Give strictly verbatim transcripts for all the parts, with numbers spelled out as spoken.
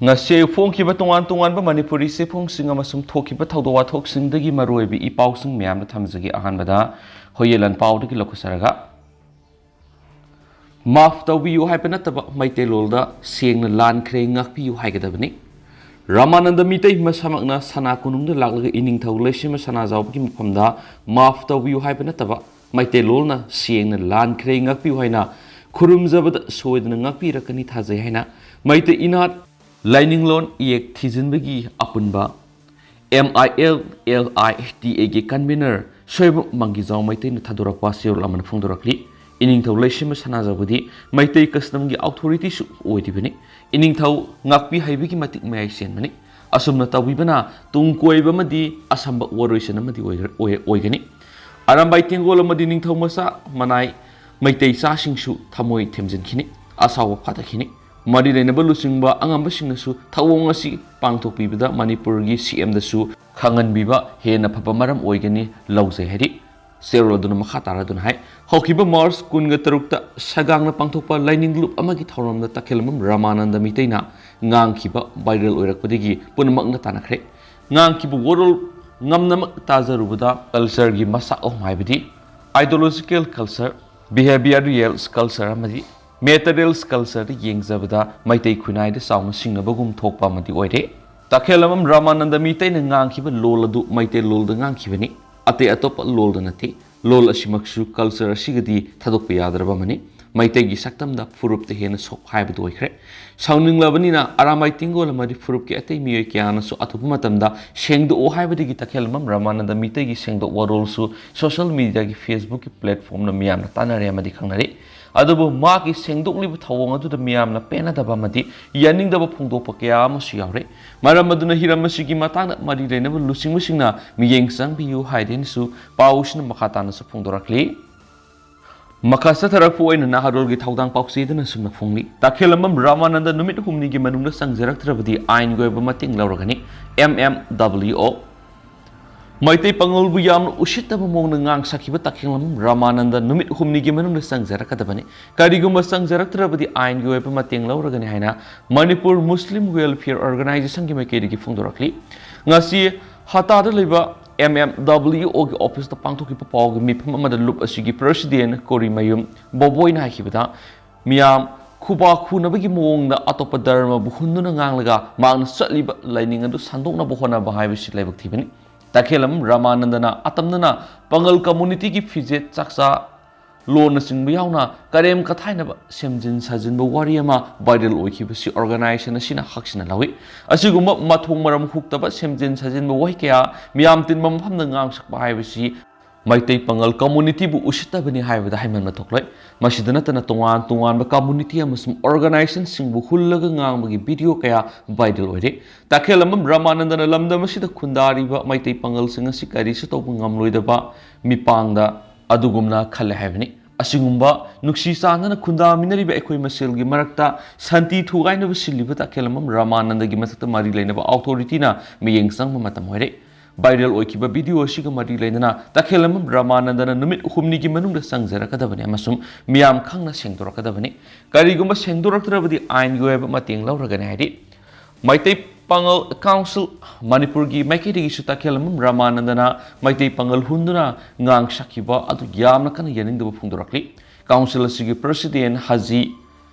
ꯉꯁꯤ ꯑꯌꯨꯛ ꯐꯣꯡꯈꯤꯕ ꯇꯣꯉꯥꯟ ꯇꯣꯉꯥꯟꯕ ꯃꯅꯤꯄꯨꯔꯤ ꯆꯦꯐꯣꯡꯁꯤꯡ ꯑꯃꯁꯨꯡ ꯊꯣꯛꯈꯤꯕ ꯊꯧꯗꯣꯛ ꯋꯥꯊꯣꯛꯁꯤꯡꯗꯒꯤ ꯃꯔꯨꯑꯣꯏꯕ ꯏ ꯄꯥꯎꯁꯤꯡ ꯃꯌꯥꯝꯗ ꯊꯝꯖꯒꯦ꯫ ꯑꯍꯥꯟꯕꯗ ꯍꯣꯌꯦ ꯂꯥꯟꯄꯥꯎꯗꯒꯤ ꯂꯧꯈꯠꯆꯔꯒ, ꯃꯥꯐ ꯇꯧꯕꯤꯌꯨ ꯍꯥꯏꯕ ꯅꯠꯇꯕ ꯃꯩꯇꯩꯂꯣꯟꯗ ꯁꯦꯡꯅ ꯂꯥꯟꯈ꯭ꯔꯦ ꯉꯥꯛꯄꯤꯌꯨ ꯍꯥꯏꯒꯗꯕꯅꯤ꯫ ꯔꯥꯃꯥꯅꯟꯗ ꯃꯤꯇꯩ ꯃꯁꯥꯃꯛꯅ ꯁꯅꯥ ꯀꯣꯅꯨꯡꯗ ꯂꯥꯛꯂꯒ ꯏꯅꯤꯡꯊꯧ ꯂꯩꯁꯦꯝꯕ ꯁꯅꯥꯖꯥꯎꯕꯒꯤ ꯃꯐꯝꯗ ꯃꯥꯐ ꯇꯧꯕꯤꯌꯨ ꯍꯥꯏꯕ ꯅꯠꯇꯕ ꯃꯩꯇꯩꯂꯣꯟꯅ ꯁꯦꯡꯅ ꯂꯥꯟꯈ꯭ꯔꯦ ꯉꯥꯛꯄꯤꯌꯨ ꯍꯥꯏꯅ ꯈꯨꯔꯨꯝꯖꯕꯗ ꯁꯣꯏꯗꯅ ꯉꯥꯛꯄꯤꯔꯛꯀꯅꯤ ꯊꯥꯖꯩ ꯍꯥꯏꯅ ꯃꯩꯇꯩ ꯏꯅꯥꯠ ꯂꯥꯏꯅꯤꯡꯂꯣꯟ ꯏꯌꯦꯛ ꯊꯤꯖꯤꯟꯕꯒꯤ ꯑꯄꯨꯟꯕ M I L L I T A ꯒꯤ convener ꯁꯣꯏꯕꯝ ꯃꯪꯒꯤꯖꯥꯎ ꯃꯩꯇꯩꯅ ꯊꯥꯗꯣꯔꯛꯄ ꯆꯦꯔꯣꯜ ꯑꯃꯅ ꯐꯣꯡꯗꯣꯔꯛꯂꯤ꯫ ꯏꯅꯤꯡꯊꯧ ꯂꯩꯁꯦꯝꯕ ꯁꯅꯥꯖꯥꯎꯕꯗꯤ ꯃꯩꯇꯩ custom ꯒꯤ authority ꯁꯨ ꯑꯣꯏꯔꯤꯕꯅꯤ꯫ ꯏꯅꯤꯡꯊꯧ ꯉꯥꯛꯄꯤ ꯍꯩꯕꯒꯤ ꯃꯇꯤꯛ ꯃꯌꯥꯏ ꯆꯦꯟꯕꯅꯤ꯫ ꯑꯁꯨꯝꯅ ꯇꯧꯕꯤꯕꯅ ꯇꯨꯡ ꯀꯣꯏꯕ ꯑꯃꯗꯤ ꯑꯁꯝꯕ ꯋꯥꯔꯣꯏꯁꯤꯟ ꯑꯃꯗꯤ ꯑꯣꯏꯒ-, ꯑꯣꯏ-, ꯑꯣꯏꯒꯅꯤ꯫ ꯑꯔꯥꯝꯕꯥꯏ ꯇꯦꯡꯒꯣꯜ ꯑꯃꯗꯤ ꯅꯤꯡꯊꯧ ꯃꯆꯥ ꯃꯅꯥꯏ ꯃꯩꯇꯩ ꯆꯥꯁꯤꯡꯁꯨ ꯊꯃꯣꯏ ꯊꯦꯝꯖꯤꯟꯈꯤꯅꯤ, ꯑꯁꯥꯎꯕ ꯐꯥꯊꯈꯤꯅꯤ꯫ ꯃꯔꯤ ꯂꯩꯅꯕ ꯂꯨꯆꯤꯡꯕ ꯑꯉꯝꯕꯁꯤꯡꯅꯁꯨ ꯊꯧꯑꯣꯡ ꯑꯁꯤ ꯄꯥꯡꯊꯣꯛꯄꯤꯕꯗ ꯃꯅꯤꯄꯨꯔꯒꯤ C M ꯗꯁꯨ ꯈꯪꯍꯟꯕꯤꯕ ꯍꯦꯟꯅ ꯐꯕ ꯃꯔꯝ ꯑꯣꯏꯒꯅꯤ ꯂꯧꯖꯩ ꯍꯥꯏꯔꯤ꯫ ꯆꯦꯔꯣꯜ ꯑꯗꯨꯅ ꯃꯈꯥ ꯇꯥꯔꯗꯨꯅ ꯍꯥꯏ, ꯍꯧꯈꯤꯕ March ꯀꯨꯟꯒ ꯇꯔꯨꯛꯇ ꯁꯒꯥꯡꯅ ꯄꯥꯡꯊꯣꯛꯄ ꯂꯥꯏꯅꯤꯡ ꯂꯨꯞ ꯑꯃꯒꯤ ꯊꯧꯔꯝꯗ ꯇꯈꯦꯜꯂꯝꯕꯝ ꯔꯥꯃꯥꯅꯟꯗ ꯃꯤꯇꯩꯅ ꯉꯥꯡꯈꯤꯕ viral ꯑꯣꯏꯔꯛꯄꯗꯒꯤ ꯄꯨꯝꯅꯃꯛꯅ ꯇꯥꯟꯅꯈ꯭ꯔꯦ꯫ ꯉꯥꯡꯈꯤꯕ ꯋꯥꯔꯣꯜ ꯉꯝꯅꯃꯛ ꯇꯥꯖꯔꯨꯕꯗ culture ꯒꯤ ꯃꯁꯛ ꯑꯍꯨꯝ ꯍꯥꯏꯕꯗꯤ ideological culture, behavioral culture ꯑꯃꯗꯤ material culture ꯗ ꯌꯦꯡꯖꯕꯗ ꯃꯩꯇꯩ ꯈꯨꯟꯅꯥꯏꯗ ꯆꯥꯎꯅ ꯁꯤꯡꯅꯕꯒꯨꯝ ꯊꯣꯛꯄ ꯑꯃꯗꯤ ꯑꯣꯏꯔꯦ꯫ ꯇꯈꯦꯜꯂꯝꯕꯝ ꯔꯥꯃꯥꯅꯟꯗ ꯃꯤꯇꯩꯅ ꯉꯥꯡꯈꯤꯕ ꯂꯣꯜ ꯑꯗꯨ ꯃꯩꯇꯩꯂꯣꯜꯗ ꯉꯥꯡꯈꯤꯕꯅꯤ, ꯑꯇꯩ ꯑꯇꯣꯞꯄ ꯂꯣꯜꯗ ꯅꯠꯇꯦ꯫ ꯂꯣꯜ ꯑꯁꯤꯃꯛꯁꯨ culture ꯑꯁꯤꯒꯗꯤ ꯊꯥꯗꯣꯛꯄ ꯌꯥꯗ꯭ꯔꯕ ꯑꯃꯅꯤ꯫ ꯃꯩꯇꯩꯒꯤ ꯁꯛꯇꯝꯗ ꯐꯨꯔꯨꯞꯇ ꯍꯦꯟꯅ ꯁꯣꯛ ꯍꯥꯏꯕꯗꯨ ꯑꯣꯏꯈ꯭ꯔꯦ꯫ ꯁꯥꯎꯅꯤꯡꯂꯕꯅꯤꯅ ꯑꯔꯥꯝꯕꯥꯏ ꯇꯦꯡꯒꯣꯜ ꯑꯃꯗꯤ ꯐꯨꯔꯨꯞꯀꯤ ꯑꯇꯩ ꯃꯤꯑꯣꯏ ꯀꯌꯥꯅꯁꯨ ꯑꯊꯨꯕ ꯃꯇꯝꯗ ꯁꯦꯡꯗꯣꯛꯑꯣ ꯍꯥꯏꯕꯗꯒꯤ ꯇꯈꯦꯜꯂꯝꯕꯝ ꯔꯥꯃꯥꯅꯟꯗ ꯃꯤꯇꯩꯒꯤ ꯁꯦꯡꯗꯣꯛ ꯋꯥꯔꯣꯜꯁꯨ social media ꯒꯤ Facebook ꯀꯤ platform ꯅ ꯃꯤꯌꯥꯝꯅ ꯇꯥꯟꯅꯔꯦ ꯑꯃꯗꯤ ꯈꯪꯅꯔꯤ꯫ ꯑꯗꯨꯕꯨ ꯃꯍꯥꯛꯀꯤ ꯁꯦꯡꯗꯣꯛꯂꯤꯕ ꯊꯧꯑꯣꯡ ꯑꯗꯨꯗ ꯃꯤꯌꯥꯝꯅ ꯄꯦꯟꯅꯗꯕ ꯑꯃꯗꯤ ꯌꯥꯅꯤꯡꯗꯕ ꯐꯣꯡꯗꯣꯛꯄ ꯀꯌꯥ ꯑꯃꯁꯨ ꯌꯥꯎꯔꯦ꯫ ꯃꯔꯝ ꯑꯗꯨꯅ ꯍꯤꯔꯝ ꯑꯁꯤꯒꯤ ꯃꯇꯥꯡꯗ ꯃꯔꯤ ꯂꯩꯅꯕ ꯂꯨꯆꯤꯡꯕꯁꯤꯡꯅ ꯃꯤꯠꯌꯦꯡ ꯆꯪꯕꯤꯌꯨ ꯍꯥꯏꯗꯨꯅꯁꯨ ꯄꯥꯎꯁꯤꯅ ꯃꯈꯥ ꯇꯥꯅꯁꯨ ꯐꯣꯡꯗꯣꯔꯛꯂꯤ꯫ ꯃꯈꯥ ꯆꯠꯊꯔꯛꯄ ꯑꯣꯏꯅ ꯅꯍꯥꯔꯣꯜꯒꯤ ꯊꯧꯗꯥꯡ ꯄꯥꯎꯆꯦꯗꯅ ꯑꯁꯨꯝꯅ ꯐꯣꯡꯂꯤ, ꯇꯈꯦꯜꯂꯝꯕꯝ ꯔꯥꯃꯥꯅꯟꯗ ꯅꯨꯃꯤꯠ ꯍꯨꯝꯅꯤꯒꯤ ꯃꯅꯨꯡꯗ ꯆꯪꯖꯔꯛꯇ꯭ꯔꯕꯗꯤ ꯑꯥꯏꯟꯒꯤ ꯑꯣꯏꯕ ꯃꯇꯦꯡ ꯂꯧꯔꯒꯅꯤ꯫ M M W O꯫ Meitei ꯄꯥꯉꯜꯕꯨ ꯌꯥꯝꯅ ꯎꯁꯤꯠꯇꯕ ꯃꯑꯣꯡꯗ ꯉꯥꯡ ꯁꯛꯈꯤꯕ ꯇꯈꯦꯜꯂꯝꯕꯝ ꯔꯥꯃꯥꯅꯟꯗ ꯅꯨꯃꯤꯠ ꯍꯨꯝꯅꯤꯒꯤ ꯃꯅꯨꯡꯗ ꯆꯪꯖꯔꯛꯀꯗꯕꯅꯤ꯫ ꯀꯔꯤꯒꯨꯝꯕ ꯆꯪꯖꯔꯛꯇ꯭ꯔꯕꯗꯤ ꯑꯥꯏꯟꯒꯤ ꯑꯣꯏꯕ ꯃꯇꯦꯡ ꯂꯧꯔꯒꯅꯤ ꯍꯥꯏꯅ ꯃꯅꯤꯄꯨꯔ ꯃꯨꯁꯂꯤꯝ ꯋꯦꯜꯐꯤꯌꯔ ꯑꯣꯔꯒꯅꯥꯏꯖꯦꯁꯟꯒꯤ ꯃꯥꯏꯀꯩꯗꯒꯤ ꯐꯣꯡꯗꯣꯔꯛꯂꯤ꯫ ꯉꯁꯤ ꯍꯇꯥꯗ ꯂꯩꯕ ꯑꯦꯝ ꯑꯦꯝ ꯗꯕ꯭ꯂꯤꯎ ꯑꯣꯒꯤ ꯑꯣꯐꯤꯁꯇ ꯄꯥꯡꯊꯣꯛꯈꯤꯕ ꯄꯥꯎꯒꯤ ꯃꯤꯐꯝ ꯑꯃꯗ ꯂꯨꯞ ꯑꯁꯤꯒꯤ ꯄ꯭ꯔꯁꯤꯗꯦꯟ ꯀꯣꯔꯤꯃꯌꯨꯝ ꯕꯣꯕꯣꯏꯅ ꯍꯥꯏꯈꯤꯕꯗ, ꯃꯤꯌꯥꯝ ꯈꯨꯕꯥꯛ ꯈꯨꯅꯕꯒꯤ ꯃꯑꯣꯡꯗ ꯑꯇꯣꯞꯄ ꯙꯔꯃꯕꯨ ꯍꯨꯟꯗꯨꯅ ꯉꯥꯡꯂꯒ ꯃꯍꯥꯛꯅ ꯆꯠꯂꯤꯕ ꯂꯥꯏꯅꯤꯡ ꯑꯗꯨ ꯁꯟꯗꯣꯛꯅꯕ ꯍꯣꯠꯅꯕ ꯍꯥꯏꯕꯁꯤ ꯂꯥꯏꯕꯛ ꯊꯤꯕꯅꯤ꯫ ꯇꯈꯦꯜꯂꯝ ꯔꯥꯃꯥꯅꯟꯗꯅ ꯑꯇꯝꯅꯅ ꯄꯥꯉꯜ ꯀꯝꯃꯨꯅꯤꯇꯤꯒꯤ ꯐꯤꯖꯦꯠ ꯆꯥꯛꯆꯥ ꯂꯣꯟꯅꯆꯤꯡꯕ ꯌꯥꯎꯅ ꯀꯔꯦꯝ ꯀꯊꯥꯏꯅꯕ ꯁꯦꯝꯖꯤꯟ ꯁꯥꯖꯤꯟꯕ ꯋꯥꯔꯤ ꯑꯃ ꯚꯥꯏꯔꯦꯜ ꯑꯣꯏꯈꯤꯕꯁꯤ ꯑꯣꯔꯒꯅꯥꯏꯖꯦꯁꯟ ꯑꯁꯤꯅ ꯍꯛꯁꯤꯟꯅ ꯂꯧꯏ꯫ ꯑꯁꯤꯒꯨꯝꯕ ꯃꯊꯣꯡ ꯃꯔꯝ ꯍꯨꯛꯇꯕ ꯁꯦꯝꯖꯤꯟ ꯁꯥꯖꯤꯟꯕ ꯋꯥꯍꯩ ꯀꯌꯥ ꯃꯤꯌꯥꯝ ꯇꯤꯟꯕ ꯃꯐꯝꯗ ꯉꯥꯡꯁꯛꯄ ꯍꯥꯏꯕꯁꯤ ꯃꯩꯇꯩ ꯄꯥꯉꯜ ꯀꯝꯃꯨꯅꯤꯇꯤꯕꯨ ꯎꯁꯤꯠꯇꯕꯅꯤ ꯍꯥꯏꯕꯗ ꯍꯥꯏꯃꯟꯕ ꯊꯣꯛꯂꯣꯏ꯫ ꯃꯁꯤꯗ ꯅꯠꯇꯅ ꯇꯣꯉꯥꯟ ꯇꯣꯉꯥꯟꯕ ꯀꯝꯃꯨꯅꯤꯇꯤ ꯑꯃꯁꯨꯡ ꯑꯣꯔꯒꯅꯥꯏꯖꯦꯁꯟꯁꯤꯡꯕꯨ ꯍꯨꯜꯂꯒ ꯉꯥꯡꯕꯒꯤ ꯚꯤꯗꯤꯑꯣ ꯀꯌꯥ ꯚꯥꯏꯔꯦꯜ ꯑꯣꯏꯔꯤ꯫ ꯇꯈꯦꯜꯂꯝꯕꯝ ꯔꯥꯃꯥꯅꯟꯗꯅ ꯂꯝꯗꯝ ꯑꯁꯤꯗ ꯈꯨꯟꯗꯥꯔꯤꯕ ꯃꯩꯇꯩ ꯄꯥꯉꯜꯁꯤꯡ ꯑꯁꯤ ꯀꯔꯤꯁꯨ ꯇꯧꯕ ꯉꯝꯂꯣꯏꯗꯕ ꯃꯤꯄꯥꯡꯗ ꯑꯗꯨꯒꯨꯝꯅ ꯈꯜꯂꯦ ꯍꯥꯏꯕꯅꯤ꯫ ꯑꯁꯤꯒꯨꯝꯕ ꯅꯨꯡꯁꯤ ꯆꯥꯟꯅꯅ ꯈꯨꯟꯗꯥꯃꯤꯟꯅꯔꯤꯕ ꯑꯩꯈꯣꯏ ꯃꯁꯦꯜꯒꯤ ꯃꯔꯛꯇ ꯁꯥꯟꯇꯤ ꯊꯨꯒꯥꯏꯅꯕ ꯁꯤꯜꯂꯤꯕ ꯇꯈꯦꯜꯂꯝꯕꯝ ꯔꯥꯃꯥꯅꯟꯗꯒꯤ ꯃꯊꯛꯇ ꯃꯔꯤ ꯂꯩꯅꯕ ꯑꯣꯊꯣꯔꯤꯇꯤꯅ ꯃꯤꯠꯌꯦꯡ ꯆꯪꯕ ꯃꯇꯝ ꯑꯣꯏꯔꯦ꯫ ꯚꯥꯏꯔꯦꯜ ꯑꯣꯏꯈꯤꯕ ꯚꯤꯗꯤꯑꯣ ꯑꯁꯤꯒ ꯃꯔꯤ ꯂꯩꯅꯅ ꯇꯈꯦꯜꯂꯝꯕꯝ ꯔꯥꯃꯥꯅꯟꯗꯅ ꯅꯨꯃꯤꯠ ꯍꯨꯝꯅꯤꯒꯤ ꯃꯅꯨꯡꯗ ꯆꯪꯖꯔꯛꯀꯗꯕꯅꯤ ꯑꯃꯁꯨꯡ ꯃꯤꯌꯥꯝ ꯈꯪꯅ ꯁꯦꯡꯗꯣꯔꯛꯀꯗꯕꯅꯤ꯫ ꯀꯔꯤꯒꯨꯝꯕ ꯁꯦꯡꯗꯣꯔꯛꯇ꯭ꯔꯕꯗꯤ ꯑꯥꯏꯟꯒꯤ ꯑꯣꯏꯕ ꯃꯇꯦꯡ ꯂꯧꯔꯒꯅꯤ ꯍꯥꯏꯔꯤ꯫ ꯃꯩꯇꯩ ꯄꯥꯉꯜ ꯀꯥꯎꯟꯁꯤꯜ ꯃꯅꯤꯄꯨꯔꯒꯤ ꯃꯥꯏꯀꯩꯗꯒꯤꯁꯨ ꯇꯈꯦꯜꯂꯝꯕꯝ ꯔꯥꯃꯥꯅꯟꯗꯅ ꯃꯩꯇꯩ ꯄꯥꯉꯜ ꯍꯨꯟꯗꯨꯅ ꯉꯥꯡ ꯁꯛꯈꯤꯕ ꯑꯗꯨ ꯌꯥꯝꯅ ꯀꯟꯅ ꯌꯥꯅꯤꯡꯗꯕ ꯐꯣꯡꯗꯣꯔꯛꯂꯤ꯫ ꯀꯥꯎꯟꯁꯤꯜ ꯑꯁꯤꯒꯤ ꯄ꯭ꯔꯁꯤꯗꯦꯟ ꯍꯥꯖꯤ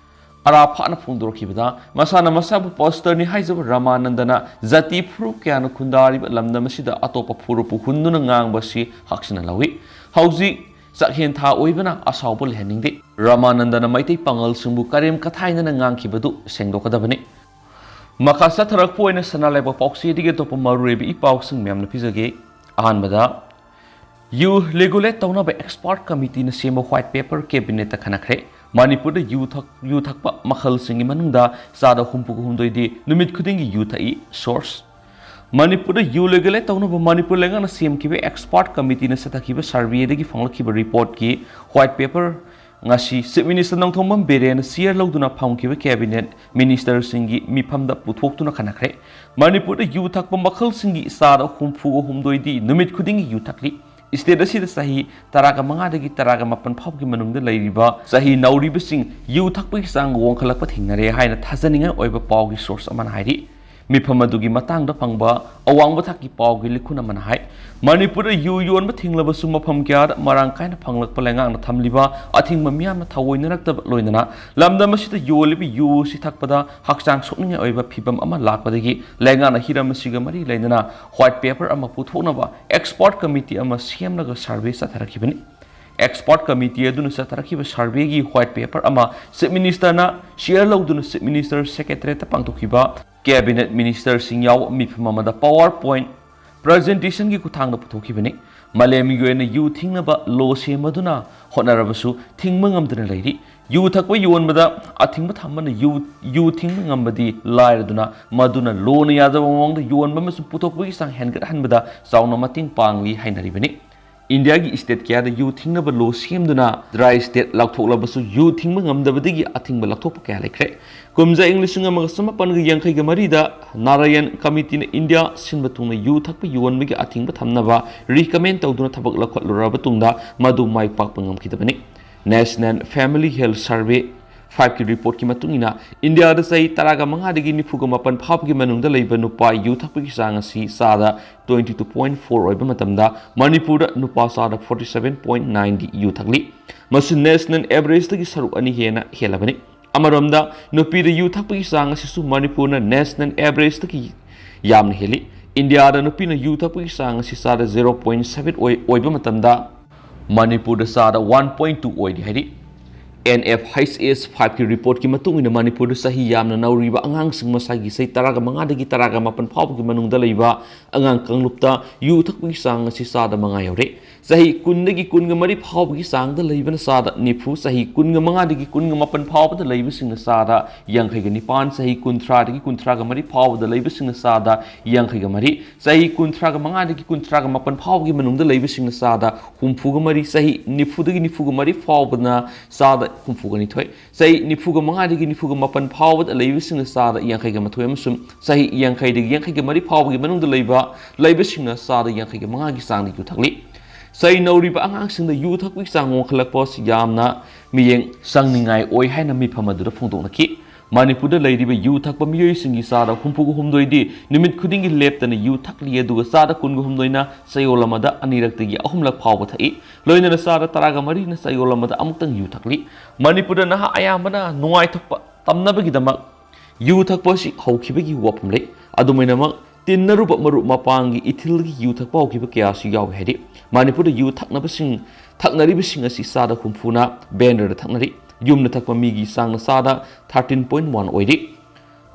ꯑꯔꯥꯐꯥꯠꯅ ꯐꯣꯡꯗꯣꯔꯛꯈꯤꯕꯗ, ꯃꯁꯥꯅ ꯃꯁꯥꯕꯨ ꯄꯥꯁꯇꯔꯅꯤ ꯍꯥꯏꯖꯕ ꯔꯥꯃꯥꯅꯟꯗꯅ ꯖꯥꯇꯤ ꯐꯨꯔꯨꯞ ꯀꯌꯥꯅ ꯈꯨꯟꯗꯥꯔꯤꯕ ꯂꯝꯗꯝ ꯑꯁꯤꯗ ꯑꯇꯣꯞꯄ ꯐꯨꯔꯨꯞꯄꯨ ꯍꯨꯟꯗꯨꯅ ꯉꯥꯡꯕ ꯑꯁꯤ ꯍꯛꯁꯤꯟꯅ ꯂꯧꯏ꯫ ꯍꯧꯖꯤꯛ ꯆꯥꯛꯍꯦꯟ ꯊꯥ ꯑꯣꯏꯕꯅ ꯑꯁꯥꯎꯕ ꯂꯩꯍꯟꯅꯤꯡꯗꯦ꯫ ꯔꯥꯃꯥꯅꯟꯗꯅ ꯃꯩꯇꯩ ꯄꯥꯉꯜꯁꯤꯡꯕꯨ ꯀꯔꯦꯝ ꯀꯊꯥꯏꯅꯅ ꯉꯥꯡꯈꯤꯕꯗꯨ ꯁꯦꯡꯗꯣꯛꯀꯗꯕꯅꯤ꯫ ꯃꯈꯥ ꯆꯠꯊꯔꯛꯄ ꯑꯣꯏꯅ ꯁꯅꯥ ꯂꯩꯕꯥꯛ ꯄꯥꯎꯆꯦꯗꯒꯤ ꯑꯇꯣꯞꯄ ꯃꯔꯨꯑꯣꯏꯕ ꯏ ꯄꯥꯎꯁꯤꯡ ꯃꯌꯥꯝꯅ ꯄꯤꯖꯒꯦ꯫ ꯑꯍꯥꯟꯕꯗ, ꯌꯨ ꯔꯤꯒꯨꯂꯦꯠ ꯇꯧꯅꯕ ꯑꯦꯛꯁꯄꯥꯔꯠ ꯀꯃꯤꯇꯤꯅ ꯁꯦꯝꯕ ꯋꯥꯏꯠ ꯄꯦꯄꯔ ꯀꯦꯕꯤꯅꯦꯠꯇ ꯈꯟꯅꯈ꯭ꯔꯦ꯫ ꯃꯅꯤꯄꯨꯔꯗ ꯌꯨ ꯊꯛ-, ꯌꯨ ꯊꯛꯄ ꯃꯈꯜꯁꯤꯡꯒꯤ ꯃꯅꯨꯡꯗ ꯆꯥꯗ ꯍꯨꯝꯐꯨꯒ ꯍꯨꯝꯗꯣꯏꯗꯤ ꯅꯨꯃꯤꯠ ꯈꯨꯗꯤꯡꯒꯤ ꯌꯨ ꯊꯛꯏ꯫ ꯁꯣꯔꯁ: ꯃꯅꯤꯄꯨꯔꯗ ꯌꯨ ꯂꯤꯒꯦꯂꯥꯏꯖ ꯇꯧꯅꯕ ꯃꯅꯤꯄꯨꯔ ꯂꯩꯉꯥꯛꯅ ꯁꯦꯝꯈꯤꯕ ꯑꯦꯛꯁꯄꯥꯔꯠ ꯀꯃꯤꯇꯤꯅ ꯆꯠꯊꯈꯤꯕ ꯁꯔꯚꯦꯗꯒꯤ ꯐꯪꯂꯛꯈꯤꯕ ꯔꯤꯄꯣꯔꯠꯀꯤ ꯋꯥꯏꯠ ꯄꯦꯄꯔ ꯉꯁꯤ Chief Minister ꯅꯣꯡꯊꯣꯝꯕꯝ ꯕꯤꯔꯦꯟꯅ ꯆꯤꯌꯔ ꯂꯧꯗꯨꯅ ꯐꯝꯈꯤꯕ cabinet ministerꯁꯤꯡꯒꯤ ꯃꯤꯐꯝꯗ ꯄꯨꯊꯣꯛꯇꯨꯅ ꯈꯟꯅꯈ꯭ꯔꯦ꯫ ꯃꯅꯤꯄꯨꯔꯗ ꯌꯨ ꯊꯛꯄ ꯃꯈꯜꯁꯤꯡꯒꯤ ꯆꯥꯗ ꯍꯨꯝꯐꯨꯒ ꯍꯨꯝꯗꯣꯏꯗꯤ ꯅꯨꯃꯤꯠ ꯈꯨꯗꯤꯡꯒꯤ ꯌꯨ ꯊꯛꯂꯤ꯫ State ꯑꯁꯤꯗ ꯆꯍꯤ ꯇꯔꯥꯒ ꯃꯉꯥꯗꯒꯤ ꯇꯔꯥꯒ ꯃꯥꯄꯟ ꯐꯥꯎꯕꯒꯤ ꯃꯅꯨꯡꯗ ꯂꯩꯔꯤꯕ ꯆꯍꯤ ꯅꯧꯔꯤꯕꯁꯤꯡ ꯌꯨ ꯊꯛꯄꯒꯤ ꯆꯥꯡ ꯋꯥꯡꯈꯠꯂꯛꯄ ꯊꯦꯡꯅꯔꯦ ꯍꯥꯏꯅ ꯊꯥꯖꯅꯤꯡꯉꯥꯏ ꯑꯣꯏꯕ ꯄꯥꯎꯒꯤ source ꯑꯃꯅ ꯍꯥꯏꯔꯤ꯫ ꯃꯤꯐꯝ ꯑꯗꯨꯒꯤ ꯃꯇꯥꯡꯗ ꯐꯪꯕ ꯑꯋꯥꯡꯕ ꯊꯥꯛꯀꯤ ꯄꯥꯎꯒꯤ ꯂꯤꯈꯨꯟ ꯑꯃꯅ ꯍꯥꯏ, ꯃꯅꯤꯄꯨꯔꯗ ꯌꯨ ꯌꯣꯟꯕ ꯊꯤꯡꯂꯕꯁꯨ ꯃꯐꯝ ꯀꯌꯥꯗ ꯃꯔꯥꯡ ꯀꯥꯏꯅ ꯐꯪꯂꯛꯄ ꯂꯩꯉꯥꯛꯅ ꯊꯝꯂꯤꯕ ꯑꯊꯤꯡꯕ ꯃꯤꯌꯥꯝꯅ ꯊꯑꯣꯏꯅꯔꯛꯇꯕ ꯂꯣꯏꯅꯅ ꯂꯝꯗꯝ ꯑꯁꯤꯗ ꯌꯣꯜꯂꯤꯕ ꯌꯨ ꯑꯁꯤ ꯊꯛꯄꯗ ꯍꯛꯆꯥꯡ ꯁꯣꯛꯅꯤꯡꯉꯥꯏ ꯑꯣꯏꯕ ꯐꯤꯚꯝ ꯑꯃ ꯂꯥꯛꯄꯗꯒꯤ ꯂꯩꯉꯥꯛꯅ ꯍꯤꯔꯝ ꯑꯁꯤꯒ ꯃꯔꯤ ꯂꯩꯅꯅ white paper ꯑꯃ ꯄꯨꯊꯣꯛꯅꯕ expert committee ꯑꯃ ꯁꯦꯝꯂꯒ survey ꯆꯠꯊꯔꯛꯈꯤꯕꯅꯤ꯫ Expert committee ꯑꯗꯨꯅ ꯆꯠꯊꯔꯛꯈꯤꯕ surveyꯒꯤ white paper ꯑꯃ Chief Ministerꯅ ꯆꯤꯌꯔ ꯂꯧꯗꯨꯅ Chief Minister Secretariatꯇ ꯄꯥꯡꯊꯣꯛꯈꯤꯕ cabinet ministerꯁꯤꯡ ꯌꯥꯎꯕ ꯃꯤꯐꯝ ꯑꯃꯗ PowerPoint presentationꯒꯤ ꯈꯨꯠꯊꯥꯡꯗ ꯄꯨꯊꯣꯛꯈꯤꯕꯅꯤ꯫ ꯃꯥꯂꯦꯝꯒꯤ ꯑꯣꯏꯅ ꯌꯨ ꯊꯤꯡꯅꯕ law ꯁꯦꯝꯕꯗꯨꯅ ꯍꯣꯠꯅꯔꯕꯁꯨ ꯊꯤꯡꯕ ꯉꯝꯗꯅ ꯂꯩꯔꯤ꯫ ꯌꯨ ꯊꯛꯄ ꯌꯣꯟꯕꯗ ꯑꯊꯤꯡꯕ ꯊꯝꯕꯅ ꯌꯨ, ꯌꯨ ꯊꯤꯡꯕ ꯉꯝꯕꯗꯤ ꯂꯥꯏꯔꯗꯨꯅ, ꯃꯗꯨꯅ lawꯅ ꯌꯥꯗꯕ ꯃꯑꯣꯡꯗ ꯌꯣꯟꯕ ꯑꯃꯁꯨꯡ ꯄꯨꯊꯣꯛꯄꯒꯤ ꯆꯥꯡ ꯍꯦꯟꯒꯠꯍꯟꯕꯗ ꯆꯥꯎꯅ ꯃꯇꯦꯡ ꯄꯥꯡꯂꯤ ꯍꯥꯏꯅꯔꯤꯕꯅꯤ꯫ ꯏꯟꯗꯤꯌꯥꯒꯤ state ꯀꯌꯥꯗ ꯌꯨ ꯊꯤꯡꯅꯕ law ꯁꯦꯝꯗꯨꯅ dry state ꯂꯥꯎꯊꯣꯛꯂꯕꯁꯨ ꯌꯨ ꯊꯤꯡꯕ ꯉꯝꯗꯕꯗꯒꯤ ꯑꯊꯤꯡꯕ ꯂꯧꯊꯣꯛꯄ ꯀꯌꯥ ꯂꯩꯈ꯭ꯔꯦ꯫ ꯀꯨꯝꯖꯥ ꯏꯪ ꯂꯤꯁꯤꯡ ꯑꯃꯒ ꯆꯃꯥꯄꯟꯒ ꯌꯥꯡꯈꯩꯒ ꯃꯔꯤꯗ ꯅꯥꯔꯥꯌꯟ committeeꯅ ꯏꯟꯗꯤꯌꯥ ꯁꯤꯟꯕ ꯊꯨꯡꯅ ꯌꯨ ꯊꯛꯄ ꯌꯣꯟꯕꯒꯤ ꯑꯊꯤꯡꯕ ꯊꯝꯅꯕ recommend ꯇꯧꯗꯨꯅ ꯊꯕꯛ ꯂꯧꯈꯠꯂꯨꯔꯕ ꯇꯨꯡꯗ ꯃꯗꯨ ꯃꯥꯏ ꯄꯥꯛꯄ ꯉꯝꯈꯤꯗꯕꯅꯤ꯫ National Family Health Survey fiveꯀꯤ reportꯀꯤ ꯃꯇꯨꯡ ꯏꯟꯅ, ꯏꯟꯗꯤꯌꯥꯗ ꯆꯍꯤ ꯇꯔꯥꯒ ꯃꯉꯥꯗꯒꯤ ꯅꯤꯐꯨꯒ ꯃꯥꯄꯟ ꯐꯥꯎꯕꯒꯤ ꯃꯅꯨꯡꯗ ꯂꯩꯕ ꯅꯨꯄꯥ ꯌꯨ ꯊꯛꯄꯒꯤ ꯆꯥꯡ ꯑꯁꯤ ꯆꯥꯗ twenty two point four ꯑꯣꯏꯕ ꯃꯇꯝꯗ, ꯃꯅꯤꯄꯨꯔꯗ ꯅꯨꯄꯥ ꯆꯥꯗ forty seven point nineꯗꯤ ꯌꯨ ꯊꯛꯂꯤ꯫ ꯃꯁꯤ national averageꯗꯒꯤ ꯁꯔꯨꯛ ꯑꯅꯤ ꯍꯦꯟꯅ ꯍꯦꯜꯂꯕꯅꯤ꯫ ꯑꯃꯔꯣꯝꯗ, ꯅꯨꯄꯤꯗ ꯌꯨ ꯊꯛꯄꯒꯤ ꯆꯥꯡ ꯑꯁꯤꯁꯨ ꯃꯅꯤꯄꯨꯔꯅ national averageꯗꯒꯤ ꯌꯥꯝꯅ ꯍꯦꯜꯂꯤ꯫ ꯏꯟꯗꯤꯌꯥꯗ ꯅꯨꯄꯤꯅ ꯌꯨ ꯊꯛꯄꯒꯤ ꯆꯥꯡ ꯑꯁꯤ ꯆꯥꯗ zero point seven ꯑꯣꯏ-, ꯑꯣꯏꯕ ꯃꯇꯝꯗ, ꯃꯅꯤꯄꯨꯔꯗ ꯆꯥꯗ one point two ꯑꯣꯏꯔꯤ ꯍꯥꯏꯔꯤ꯫ ꯑꯦꯟ ꯑꯦꯐ ꯑꯩꯆ ꯑꯦꯁ ꯐꯥꯏꯚꯀꯤ ꯔꯤꯄꯣꯔꯠꯀꯤ ꯃꯇꯨꯡ ꯏꯟꯅ ꯃꯅꯤꯄꯨꯔꯗ ꯆꯍꯤ ꯌꯥꯝꯅ ꯅꯧꯔꯤꯕ ꯑꯉꯥꯡꯁꯤꯡ ꯃꯁꯥꯒꯤ ꯆꯍꯤ ꯇꯔꯥꯒ ꯃꯉꯥꯗꯒꯤ ꯇꯔꯥꯒ ꯃꯥꯄꯟ ꯐꯥꯎꯕꯒꯤ ꯃꯅꯨꯡꯗ ꯂꯩꯕ ꯑꯉꯥꯡ ꯀꯥꯡꯂꯨꯞꯇ ꯌꯨ ꯊꯛꯄꯒꯤ ꯆꯥꯡ ꯑꯁꯤ ꯆꯥꯗ ꯃꯉꯥ ꯌꯧꯔꯦ꯫ ꯆꯍꯤ ꯀꯨꯟꯗꯒꯤ ꯀꯨꯟꯒ ꯃꯔꯤ ꯐꯥꯎꯕꯒꯤ ꯆꯥꯡꯗ ꯂꯩꯕꯅ ꯆꯥꯗ ꯅꯤꯐꯨ, ꯆꯍꯤ ꯀꯨꯟꯒ ꯃꯉꯥꯗꯒꯤ ꯀꯨꯟꯒ ꯃꯥꯄꯟ ꯐꯥꯎꯕꯗ ꯂꯩꯕꯁꯤꯡꯅ ꯆꯥꯗ ꯌꯥꯡꯈꯩꯒ ꯅꯤꯄꯥꯟ, ꯆꯍꯤ ꯀꯨꯟꯊ꯭ꯔꯥꯗꯒꯤ ꯀꯨꯟꯊ꯭ꯔꯥꯒ ꯃꯔꯤ ꯐꯥꯎꯕꯗ ꯂꯩꯕꯁꯤꯡꯅ ꯆꯥꯗ ꯌꯥꯡꯈꯩꯒ ꯃꯔꯤ, ꯆꯍꯤ ꯀꯨꯟꯊ꯭ꯔꯥꯒ ꯃꯉꯥꯗꯒꯤ ꯀꯨꯟꯊ꯭ꯔꯥꯒ ꯃꯥꯄꯟ ꯐꯥꯎꯕꯒꯤ ꯃꯅꯨꯡꯗ ꯂꯩꯕꯁꯤꯡꯅ ꯆꯥꯗ ꯍꯨꯝꯐꯨꯒ ꯃꯔꯤ, ꯆꯍꯤ ꯅꯤꯐꯨꯗꯒꯤ ꯅꯤꯐꯨꯒ ꯃꯔꯤ ꯐꯥꯎꯕꯅ ꯆꯥꯗ ꯍꯨꯝꯐꯨꯒ ꯅꯤꯊꯣꯏ, ꯆꯍꯤ ꯅꯤꯐꯨꯒ ꯃꯉꯥꯗꯒꯤ ꯅꯤꯐꯨꯒ ꯃꯥꯄꯟ ꯐꯥꯎꯕꯗ ꯂꯩꯕꯁꯤꯡꯅ ꯆꯥꯗ ꯌꯥꯡꯈꯩꯒ ꯃꯥꯊꯣꯏ ꯑꯃꯁꯨꯡ ꯆꯍꯤ ꯌꯥꯡꯈꯩꯗꯒꯤ ꯌꯥꯡꯈꯩꯒ ꯃꯔꯤ ꯐꯥꯎꯕꯒꯤ ꯃꯅꯨꯡꯗ ꯂꯩꯕ ꯂꯩꯕꯁꯤꯡꯅ ꯆꯥꯗ ꯌꯥꯡꯈꯩꯒ ꯃꯉꯥꯒꯤ ꯆꯥꯡꯗ ꯌꯨ ꯊꯛꯂꯤ꯫ ꯆꯍꯤ ꯅꯧꯔꯤꯕ ꯑꯉꯥꯡꯁꯤꯡꯗ ꯌꯨ ꯊꯛꯄꯒꯤ ꯆꯥꯡ ꯋꯥꯡꯈꯠꯂꯛꯄ ꯑꯁꯤ ꯌꯥꯝꯅ ꯃꯤꯠꯌꯦꯡ ꯆꯪꯅꯤꯡꯉꯥꯏ ꯑꯣꯏ ꯍꯥꯏꯅ ꯃꯤꯐꯝ ꯑꯗꯨꯗ ꯐꯣꯡꯗꯣꯛꯅꯈꯤ꯫ ꯃꯅꯤꯄꯨꯔꯗ ꯂꯩꯔꯤꯕ ꯌꯨ ꯊꯛꯄ ꯃꯤꯑꯣꯏꯁꯤꯡꯒꯤ ꯆꯥꯗ ꯍꯨꯝꯐꯨꯒ ꯍꯨꯝꯗꯣꯏꯗꯤ ꯅꯨꯃꯤꯠ ꯈꯨꯗꯤꯡꯒꯤ ꯂꯦꯞꯇꯅ ꯌꯨ ꯊꯛꯂꯤ, ꯑꯗꯨꯒ ꯆꯥꯗ ꯀꯨꯟꯒ ꯍꯨꯝꯗꯣꯏꯅ ꯆꯌꯣꯜ ꯑꯃꯗ ꯑꯅꯤꯔꯛꯇꯒꯤ ꯑꯍꯨꯝꯂꯛ ꯐꯥꯎꯕ ꯊꯛꯏ꯫ ꯂꯣꯏꯅꯅ ꯆꯥꯗ ꯇꯔꯥꯒ ꯃꯔꯤꯅ ꯆꯌꯣꯜ ꯑꯃꯗ ꯑꯃꯨꯛꯇꯪ ꯌꯨ ꯊꯛꯂꯤ꯫ ꯃꯅꯤꯄꯨꯔꯗ ꯅꯍꯥ ꯑꯌꯥꯝꯕꯅ ꯅꯨꯡꯉꯥꯏꯊꯣꯛꯄ ꯇꯝꯅꯕꯒꯤꯗꯃꯛ ꯌꯨ ꯊꯛꯄ ꯑꯁꯤ ꯍꯧꯈꯤꯕꯒꯤ ꯋꯥꯐꯝ ꯂꯩ꯫ ꯑꯗꯨꯃꯥꯏꯅꯃꯛ, ꯇꯤꯟꯅꯔꯨꯕ ꯃꯔꯨꯞ ꯃꯄꯥꯡꯒꯤ ꯏꯊꯤꯜꯒꯤ ꯌꯨ ꯊꯛꯄ ꯍꯧꯈꯤꯕ ꯀꯌꯥꯁꯨ ꯌꯥꯎꯏ ꯍꯥꯏꯔꯤ꯫ ꯃꯅꯤꯄꯨꯔꯗ ꯌꯨ ꯊꯛꯅꯕꯁꯤꯡ, ꯊꯛꯅꯔꯤꯕꯁꯤꯡ ꯑꯁꯤ ꯆꯥꯗ ꯍꯨꯝꯐꯨꯅ ꯕꯦꯟꯗꯔꯗ ꯊꯛꯅꯔꯤ꯫ ꯌꯨꯝꯗ ꯊꯛꯄ ꯃꯤꯒꯤ ꯆꯥꯡꯅ ꯆꯥꯗ ꯊꯥꯔꯇꯤꯟ ꯄꯣꯏꯟ ꯋꯥꯟ ꯑꯣꯏꯔꯤ꯫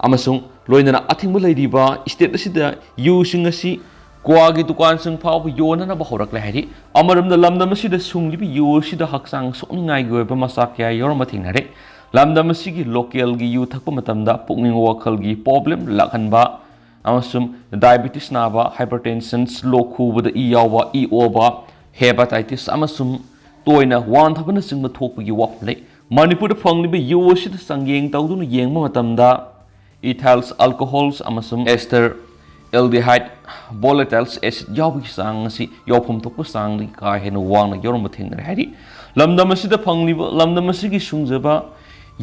ꯑꯃꯁꯨꯡ ꯂꯣꯏꯅꯅ ꯑꯊꯤꯡꯕ ꯂꯩꯔꯤꯕ ꯁ꯭ꯇꯦꯠ ꯑꯁꯤꯗ ꯌꯨꯁꯤꯡ ꯑꯁꯤ ꯀ꯭ꯋꯥꯒꯤ ꯗꯨꯀꯥꯟꯁꯤꯡ ꯐꯥꯎꯕ ꯌꯣꯟꯅꯅꯕ ꯍꯧꯔꯛꯂꯦ ꯍꯥꯏꯔꯤ꯫ ꯑꯃꯔꯣꯝꯗ, ꯂꯝꯗꯝ ꯑꯁꯤꯗ ꯁꯨꯡꯂꯤꯕ ꯌꯨ ꯑꯁꯤꯗ ꯍꯛꯆꯥꯡ ꯁꯣꯛꯅꯤꯡꯉꯥꯏꯒꯤ ꯑꯣꯏꯕ ꯃꯆꯥꯛ ꯀꯌꯥ ꯌꯥꯎꯔꯝꯕ ꯊꯦꯡꯅꯔꯦ꯫ ꯂꯝꯗꯝ ꯑꯁꯤꯒꯤ ꯂꯣꯀꯦꯜꯒꯤ ꯌꯨ ꯊꯛꯄ ꯃꯇꯝꯗ ꯄꯨꯛꯅꯤꯡ ꯋꯥꯈꯜꯒꯤ ꯄ꯭ꯔꯣꯕ꯭ꯂꯦꯝ ꯂꯥꯛꯍꯟꯕ ꯑꯃꯁꯨꯡ ꯗꯥꯏꯕꯦꯇꯤꯁ ꯅꯥꯕ, ꯍꯥꯏꯄꯔꯇꯦꯟꯁꯟ, ꯂꯣꯛ ꯈꯨꯕꯗ ꯏ ꯌꯥꯎꯕ, ꯏ ꯑꯣꯕ, ꯍꯦꯄꯥꯇꯥꯏꯇꯤꯁ ꯑꯃꯁꯨꯡ ꯇꯣꯏꯅ ꯋꯥꯟꯊꯕꯅꯆꯤꯡꯕ ꯊꯣꯛꯄꯒꯤ ꯋꯥꯐꯝ ꯂꯩ꯫ ꯃꯅꯤꯄꯨꯔꯗ ꯐꯪꯂꯤꯕ ꯌꯨ ꯑꯁꯤꯗ ꯆꯥꯡꯌꯦꯡ ꯇꯧꯗꯨꯅ ꯌꯦꯡꯕ ꯃꯇꯝꯗ, ꯏꯊꯥꯏꯜꯁ ꯑꯜꯀꯣꯍꯣꯜꯁ ꯑꯃꯁꯨꯡ ꯑꯦꯁꯇꯔ ꯑꯦꯜꯗꯤꯍꯥꯏꯗ ꯚꯣꯂꯦꯇꯥꯏꯜꯁ ꯑꯦꯁꯤꯗ ꯌꯥꯎꯕꯒꯤ ꯆꯥꯡ ꯑꯁꯤ ꯌꯥꯎꯐꯝ ꯊꯣꯛꯄ ꯆꯥꯡꯗꯒꯤ ꯀꯥ ꯍꯦꯟꯅ ꯋꯥꯡꯅ ꯌꯥꯎꯔꯝꯕ ꯊꯦꯡꯅꯔꯦ ꯍꯥꯏꯔꯤ꯫ ꯂꯝꯗꯝ ꯑꯁꯤꯗ ꯐꯪꯂꯤꯕ, ꯂꯝꯗꯝ ꯑꯁꯤꯒꯤ ꯁꯨꯡꯖꯕ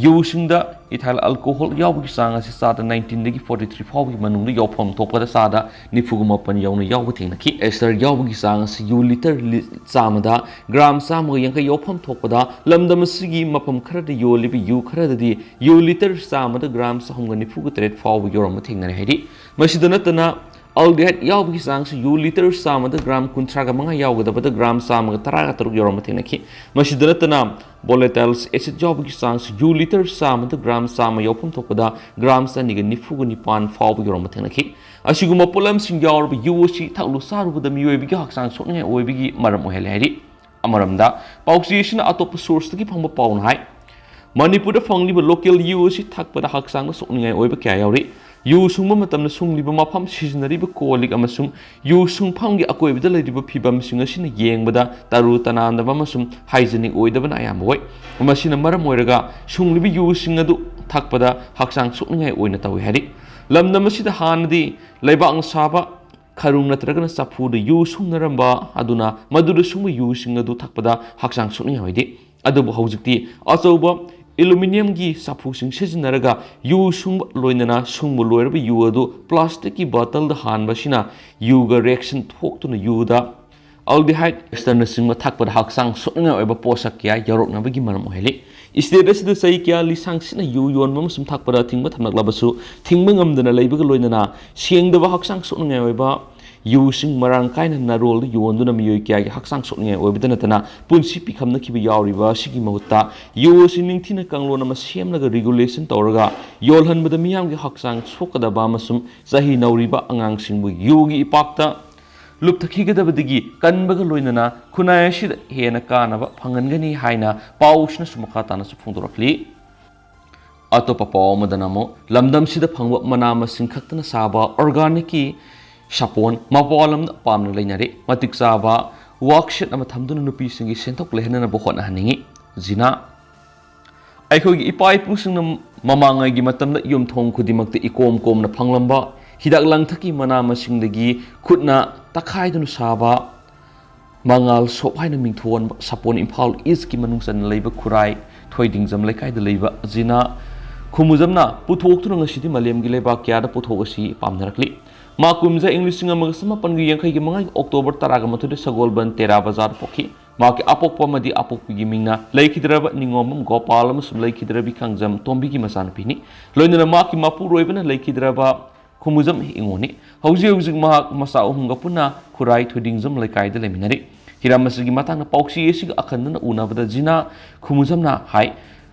ꯌꯨꯁꯤꯡꯗ ꯏꯊꯥꯏꯜ ꯑꯜꯀꯣꯍꯣꯜ ꯌꯥꯎꯕꯒꯤ ꯆꯥꯡ ꯑꯁꯤ ꯆꯥꯗ ꯅꯥꯏꯟꯇꯤꯟꯗꯒꯤ ꯐꯣꯔꯇꯤ ꯊ꯭ꯔꯤ ꯐꯥꯎꯕꯒꯤ ꯃꯅꯨꯡꯗ ꯌꯥꯎꯐꯝ ꯊꯣꯛꯄꯗ ꯆꯥꯗ ꯅꯤꯐꯨꯒ ꯃꯥꯄꯟ ꯌꯥꯎꯅ ꯌꯥꯎꯕ ꯊꯦꯡꯅꯈꯤ꯫ ꯑꯦꯁꯇꯔ ꯌꯥꯎꯕꯒꯤ ꯆꯥꯡ ꯑꯁꯤ ꯌꯨ ꯂꯤꯇꯔ ꯂꯤ-, ꯆꯥꯝꯃꯗ ꯒ꯭ꯔꯥꯝ ꯆꯥꯝꯃꯒ ꯌꯥꯡꯈꯩ ꯌꯥꯎꯐꯝ ꯊꯣꯛꯄꯗ, ꯂꯝꯗꯝ ꯑꯁꯤꯒꯤ ꯃꯐꯝ ꯈꯔꯗ ꯌꯣꯜꯂꯤꯕ ꯌꯨ ꯈꯔꯗꯗꯤ ꯌꯨ ꯂꯤꯇꯔ ꯆꯥꯝꯃꯗ ꯒ꯭ꯔꯥꯝ ꯆꯍꯨꯝꯒ ꯅꯤꯐꯨꯒ ꯇꯔꯦꯠ ꯐꯥꯎꯕ ꯌꯧꯔꯝꯕ ꯊꯦꯡꯅꯔꯦ ꯍꯥꯏꯔꯤ꯫ ꯃꯁꯤꯗ ꯅꯠꯇꯅ, ꯑꯜꯗꯤꯍꯥꯏꯗ ꯌꯥꯎꯕꯒꯤ ꯆꯥꯡꯁꯤ ꯌꯨ ꯂꯤꯇꯔ ꯆꯥꯝꯃꯗ ꯒ꯭ꯔꯥꯝ ꯀꯨꯟꯊ꯭ꯔꯥꯒ ꯃꯉꯥ ꯌꯥꯎꯒꯗꯕꯗ ꯒ꯭ꯔꯥꯝ ꯆꯥꯝꯃꯒ ꯇꯔꯥꯒ ꯇꯔꯨꯛ ꯌꯧꯔꯝꯕ ꯊꯦꯡꯅꯈꯤ꯫ ꯃꯁꯤꯗ ꯅꯠꯇꯅ ꯕꯣꯂꯦꯇꯥꯏꯜꯁ ꯑꯦꯁꯤꯗ ꯌꯥꯎꯕꯒꯤ ꯆꯥꯡꯁꯤ ꯌꯨ ꯂꯤꯇꯔ ꯆꯥꯝꯃꯗ ꯒ꯭ꯔꯥꯝ ꯆꯥꯝꯃ ꯌꯥꯎꯐꯝ ꯊꯣꯛꯄꯗ ꯒ꯭ꯔꯥꯝ ꯆꯅꯤꯒ ꯅꯤꯐꯨꯒ ꯅꯤꯄꯥꯟ ꯐꯥꯎꯕ ꯌꯧꯔꯝꯕ ꯊꯦꯡꯅꯈꯤ꯫ ꯑꯁꯤꯒꯨꯝꯕ ꯄꯣꯠꯂꯝꯁꯤꯡ ꯌꯥꯎꯔꯕ ꯌꯨ ꯑꯁꯤ ꯊꯛꯂꯨ ꯆꯥꯔꯨꯕꯗ ꯃꯤꯑꯣꯏꯕꯒꯤ ꯍꯛꯆꯥꯡ ꯁꯣꯛꯅꯤꯡꯉꯥꯏ ꯑꯣꯏꯕꯒꯤ ꯃꯔꯝ ꯑꯣꯏꯍꯜꯂꯦ ꯍꯥꯏꯔꯤ꯫ ꯑꯃꯔꯣꯝꯗ ꯄꯥꯎꯆꯦ ꯑꯁꯤꯅ ꯑꯇꯣꯞꯄ ꯁꯣꯔꯁꯇꯒꯤ ꯐꯪꯕ ꯄꯥꯎꯅ ꯍꯥꯏ, ꯃꯅꯤꯄꯨꯔꯗ ꯐꯪꯂꯤꯕ ꯂꯣꯀꯦꯜ ꯌꯨ ꯑꯁꯤ ꯊꯛꯄꯗ ꯍꯛꯆꯥꯡꯗ ꯁꯣꯛꯅꯤꯡꯉꯥꯏ ꯑꯣꯏꯕ ꯀꯌꯥ ꯌꯥꯎꯔꯤ꯫ ꯌꯨ ꯁꯨꯡꯕ ꯃꯇꯝꯗ ꯁꯨꯡꯂꯤꯕ ꯃꯐꯝ, ꯁꯤꯖꯤꯟꯅꯔꯤꯕ ꯀꯣꯜ ꯂꯤꯛ ꯑꯃꯁꯨꯡ ꯌꯨ ꯁꯨꯡꯐꯝꯒꯤ ꯑꯀꯣꯏꯕꯗ ꯂꯩꯔꯤꯕ ꯐꯤꯕꯝꯁꯤꯡ ꯑꯁꯤꯅ ꯌꯦꯡꯕꯗ ꯇꯔꯨ ꯇꯅꯥꯟꯗꯕ ꯑꯃꯁꯨꯡ ꯍꯥꯏꯖꯤꯅꯤꯛ ꯑꯣꯏꯗꯕꯅ ꯑꯌꯥꯝꯕ ꯑꯣꯏ꯫ ꯃꯁꯤꯅ ꯃꯔꯝ ꯑꯣꯏꯔꯒ ꯁꯨꯡꯂꯤꯕ ꯌꯨꯁꯤꯡ ꯑꯗꯨ ꯊꯛꯄꯗ ꯍꯛꯆꯥꯡ ꯁꯣꯛꯅꯤꯡꯉꯥꯏ ꯑꯣꯏꯅ ꯇꯧꯏ ꯍꯥꯏꯔꯤ꯫ ꯂꯝꯗꯝ ꯑꯁꯤꯗ ꯍꯥꯟꯅꯗꯤ ꯂꯩꯕꯥꯛꯅ ꯁꯥꯕ ꯈꯔꯨꯡ ꯅꯠꯇ꯭ꯔꯒꯅ ꯆꯐꯨꯗ ꯌꯨ ꯁꯨꯡꯅꯔꯝꯕ ꯑꯗꯨꯅ ꯃꯗꯨꯗ ꯁꯨꯡꯕ ꯌꯨꯁꯤꯡ ꯑꯗꯨ ꯊꯛꯄꯗ ꯍꯛꯆꯥꯡ ꯁꯣꯛꯅꯤꯡꯉꯥꯏ ꯑꯣꯏꯗꯦ꯫ ꯑꯗꯨꯕꯨ ꯍꯧꯖꯤꯛꯇꯤ ꯑꯆꯧꯕ ꯑꯦꯂꯨꯃꯤꯅꯤꯌꯝꯒꯤ ꯆꯐꯨꯁꯤꯡ ꯁꯤꯖꯤꯟꯅꯔꯒ ꯌꯨ ꯁꯨꯡꯕ ꯂꯣꯏꯅꯅ ꯁꯨꯡꯕ ꯂꯣꯏꯔꯕ ꯌꯨ ꯑꯗꯨ ꯄ꯭ꯂꯥꯁꯇꯤꯛꯀꯤ ꯕꯣꯇꯜꯗ ꯍꯥꯟꯕ ꯑꯁꯤꯅ ꯌꯨꯒ ꯔꯤꯌꯦꯛꯁꯟ ꯊꯣꯛꯇꯨꯅ ꯌꯨꯗ ꯑꯜꯗꯤꯍꯥꯏꯗ ꯑꯦꯁꯇꯔꯅꯆꯤꯡꯕ ꯊꯛꯄꯗ ꯍꯛꯆꯥꯡ ꯁꯣꯛꯅꯤꯡꯉꯥꯏ ꯑꯣꯏꯕ ꯄꯣꯠꯁꯛ ꯀꯌꯥ ꯌꯧꯔꯛꯅꯕꯒꯤ ꯃꯔꯝ ꯑꯣꯏꯍꯜꯂꯤ꯫ ꯁ꯭ꯇꯦꯠ ꯑꯁꯤꯗ ꯆꯍꯤ ꯀꯌꯥ ꯂꯤꯁꯥꯡꯁꯤꯠꯅ ꯌꯨ ꯌꯣꯟꯕ ꯑꯃꯁꯨꯡ ꯊꯛꯄꯗ ꯊꯤꯡꯕ ꯊꯝꯂꯛꯂꯕꯁꯨ, ꯊꯤꯡꯕ ꯉꯝꯗꯅ ꯂꯩꯕꯒ ꯂꯣꯏꯅꯅ ꯁꯦꯡꯗꯕ, ꯍꯛꯆꯥꯡ ꯁꯣꯛꯅꯤꯡꯉꯥꯏ ꯑꯣꯏꯕ ꯌꯨꯁꯤꯡ ꯃꯔꯥꯡ ꯀꯥꯏꯅ ꯅꯥꯔꯣꯜꯗ ꯌꯣꯟꯗꯨꯅ ꯃꯤꯑꯣꯏ ꯀꯌꯥꯒꯤ ꯍꯛꯆꯥꯡ ꯁꯣꯛꯅꯤꯡꯉꯥꯏ ꯑꯣꯏꯕꯗ ꯅꯠꯇꯅ ꯄꯨꯟꯁꯤ ꯄꯤꯈꯝꯅꯈꯤꯕ ꯌꯥꯎꯔꯤꯕ ꯑꯁꯤꯒꯤ ꯃꯍꯨꯠꯇ ꯌꯨ ꯑꯁꯤ ꯅꯤꯡꯊꯤꯅ ꯀꯥꯡꯂꯣꯟ ꯑꯃ ꯁꯦꯝꯂꯒ ꯔꯤꯒꯨꯂꯦꯁꯟ ꯇꯧꯔꯒ ꯌꯣꯜꯍꯟꯕꯗ ꯃꯤꯌꯥꯝꯒꯤ ꯍꯛꯆꯥꯡ ꯁꯣꯛꯀꯗꯕ ꯑꯃꯁꯨꯡ ꯆꯍꯤ ꯅꯧꯔꯤꯕ ꯑꯉꯥꯡꯁꯤꯡꯕꯨ ꯌꯨꯒꯤ ꯏꯄꯥꯛꯇ ꯂꯨꯞꯊꯈꯤꯒꯗꯕꯗꯒꯤ ꯀꯟꯕꯒ ꯂꯣꯏꯅꯅ ꯈꯨꯟꯅꯥꯏ ꯑꯁꯤꯗ ꯍꯦꯟꯅ ꯀꯥꯟꯅꯕ ꯐꯪꯍꯟꯒꯅꯤ ꯍꯥꯏꯅ ꯄꯥꯎꯁꯤꯅꯁꯨ ꯃꯈꯥ ꯇꯥꯅꯁꯨ ꯐꯣꯡꯗꯣꯔꯛꯂꯤ꯫ ꯑꯇꯣꯞꯄ ꯄꯥꯎ ꯑꯃꯗꯅ ꯑꯃꯨꯛ ꯂꯝꯗꯝꯁꯤꯗ ꯐꯪꯕ ꯃꯅꯥ ꯃꯁꯤꯡ ꯈꯛꯇꯅ ꯁꯥꯕ ꯑꯣꯔꯒꯥꯅꯤꯛꯀꯤ ꯁꯥꯄꯣꯟ ꯃꯄꯥꯟ ꯂꯝꯗ ꯄꯥꯝꯅ ꯂꯩꯅꯔꯤ꯫ ꯃꯇꯤꯛ ꯆꯥꯕ ꯋꯥꯛꯁꯦꯠ ꯑꯃ ꯊꯝꯗꯨꯅ ꯅꯨꯄꯤꯁꯤꯡꯒꯤ ꯁꯦꯟꯊꯣꯛ ꯂꯩꯍꯟꯅꯅꯕ ꯍꯣꯠꯅꯍꯟꯅꯤꯡꯏ꯫ ꯖꯤꯅꯥ꯫ ꯑꯩꯈꯣꯏꯒꯤ ꯏꯄꯥ ꯏꯄꯨꯁꯤꯡꯅ ꯃꯃꯥꯡꯉꯩꯒꯤ ꯃꯇꯝꯗ ꯌꯨꯝꯊꯣꯡ ꯈꯨꯗꯤꯡꯃꯛꯇ ꯏꯀꯣꯝ ꯀꯣꯝꯅ ꯐꯪꯂꯝꯕ ꯍꯤꯗꯥꯛ ꯂꯥꯡꯊꯛꯀꯤ ꯃꯅꯥ ꯃꯁꯤꯡꯗꯒꯤ ꯈꯨꯠꯅ ꯇꯛꯈꯥꯏꯗꯨꯅ ꯁꯥꯕ ꯃꯉꯥꯜ ꯁꯣꯞ ꯍꯥꯏꯅ ꯃꯤꯡꯊꯣꯟꯕ ꯁꯥꯄꯣꯟ ꯏꯝꯐꯥꯜ ꯏꯁꯀꯤ ꯃꯅꯨꯡ ꯆꯟꯅ ꯂꯩꯕ ꯈꯨꯔꯥꯏ ꯊꯣꯏꯗꯤꯡꯖꯝ ꯂꯩꯀꯥꯏꯗ ꯂꯩꯕ ꯖꯤꯅꯥ ꯈꯨꯃꯨꯖꯝꯅ ꯄꯨꯊꯣꯛꯇꯨꯅ ꯉꯁꯤꯗꯤ ꯃꯥꯂꯦꯝꯒꯤ ꯂꯩꯕꯥꯛ ꯀꯌꯥꯗ ꯄꯣꯠꯊꯣꯛ ꯑꯁꯤ ꯄꯥꯝꯅꯔꯛꯂꯤ꯫ ꯃꯥ ꯀꯨꯝꯖꯥ ꯏꯪ ꯂꯤꯁꯤꯡ ꯑꯃꯒ ꯆꯃꯥꯄꯟꯒ ꯌꯥꯡꯈꯩꯒꯤ ꯃꯉꯥꯒꯤ ꯑꯣꯛꯇꯣꯕꯔ ꯇꯔꯥꯒ ꯃꯥꯊꯣꯏꯗ ꯁꯒꯣꯜꯕꯟ ꯇꯦꯔꯥ ꯕꯖꯥꯔꯗ ꯄꯣꯛꯈꯤ꯫ ꯃꯍꯥꯛꯀꯤ ꯑꯄꯣꯛꯄ ꯑꯃꯗꯤ ꯑꯄꯣꯛꯄꯤꯒꯤ ꯃꯤꯡꯅ ꯂꯩꯈꯤꯗ꯭ꯔꯕ ꯅꯤꯉꯣꯝꯕꯝ ꯒꯣꯄꯥꯜ ꯑꯃꯁꯨꯡ ꯂꯩꯈꯤꯗ꯭ꯔꯕꯤ ꯀꯥꯡꯖꯝ ꯇꯣꯝꯕꯤꯒꯤ ꯃꯆꯥꯅꯨꯄꯤꯅꯤ꯫ ꯂꯣꯏꯅꯅ ꯃꯍꯥꯛꯀꯤ ꯃꯄꯨꯔꯣꯏꯕꯅ ꯂꯩꯈꯤꯗ꯭ꯔꯕ ꯈꯨꯃꯨꯖꯝ ꯏꯉꯣꯅꯤ꯫ ꯍꯧꯖꯤꯛ ꯍꯧꯖꯤꯛ ꯃꯍꯥꯛ ꯃꯆꯥ ꯑꯍꯨꯝꯒ ꯄꯨꯟꯅ ꯈꯨꯔꯥꯏ ꯊꯣꯏꯗꯤꯡꯖꯝ ꯂꯩꯀꯥꯏꯗ ꯂꯩꯃꯤꯟꯅꯔꯤ꯫ ꯍꯤꯔꯝ ꯑꯁꯤꯒꯤ ꯃꯇꯥꯡꯗ ꯄꯥꯎꯆꯦ ꯑꯁꯤꯒ ꯑꯈꯟꯅꯅ ꯎꯅꯕꯗ ꯖꯤꯅꯥ ꯈꯨꯃꯨꯖꯝꯅ ꯍꯥꯏ,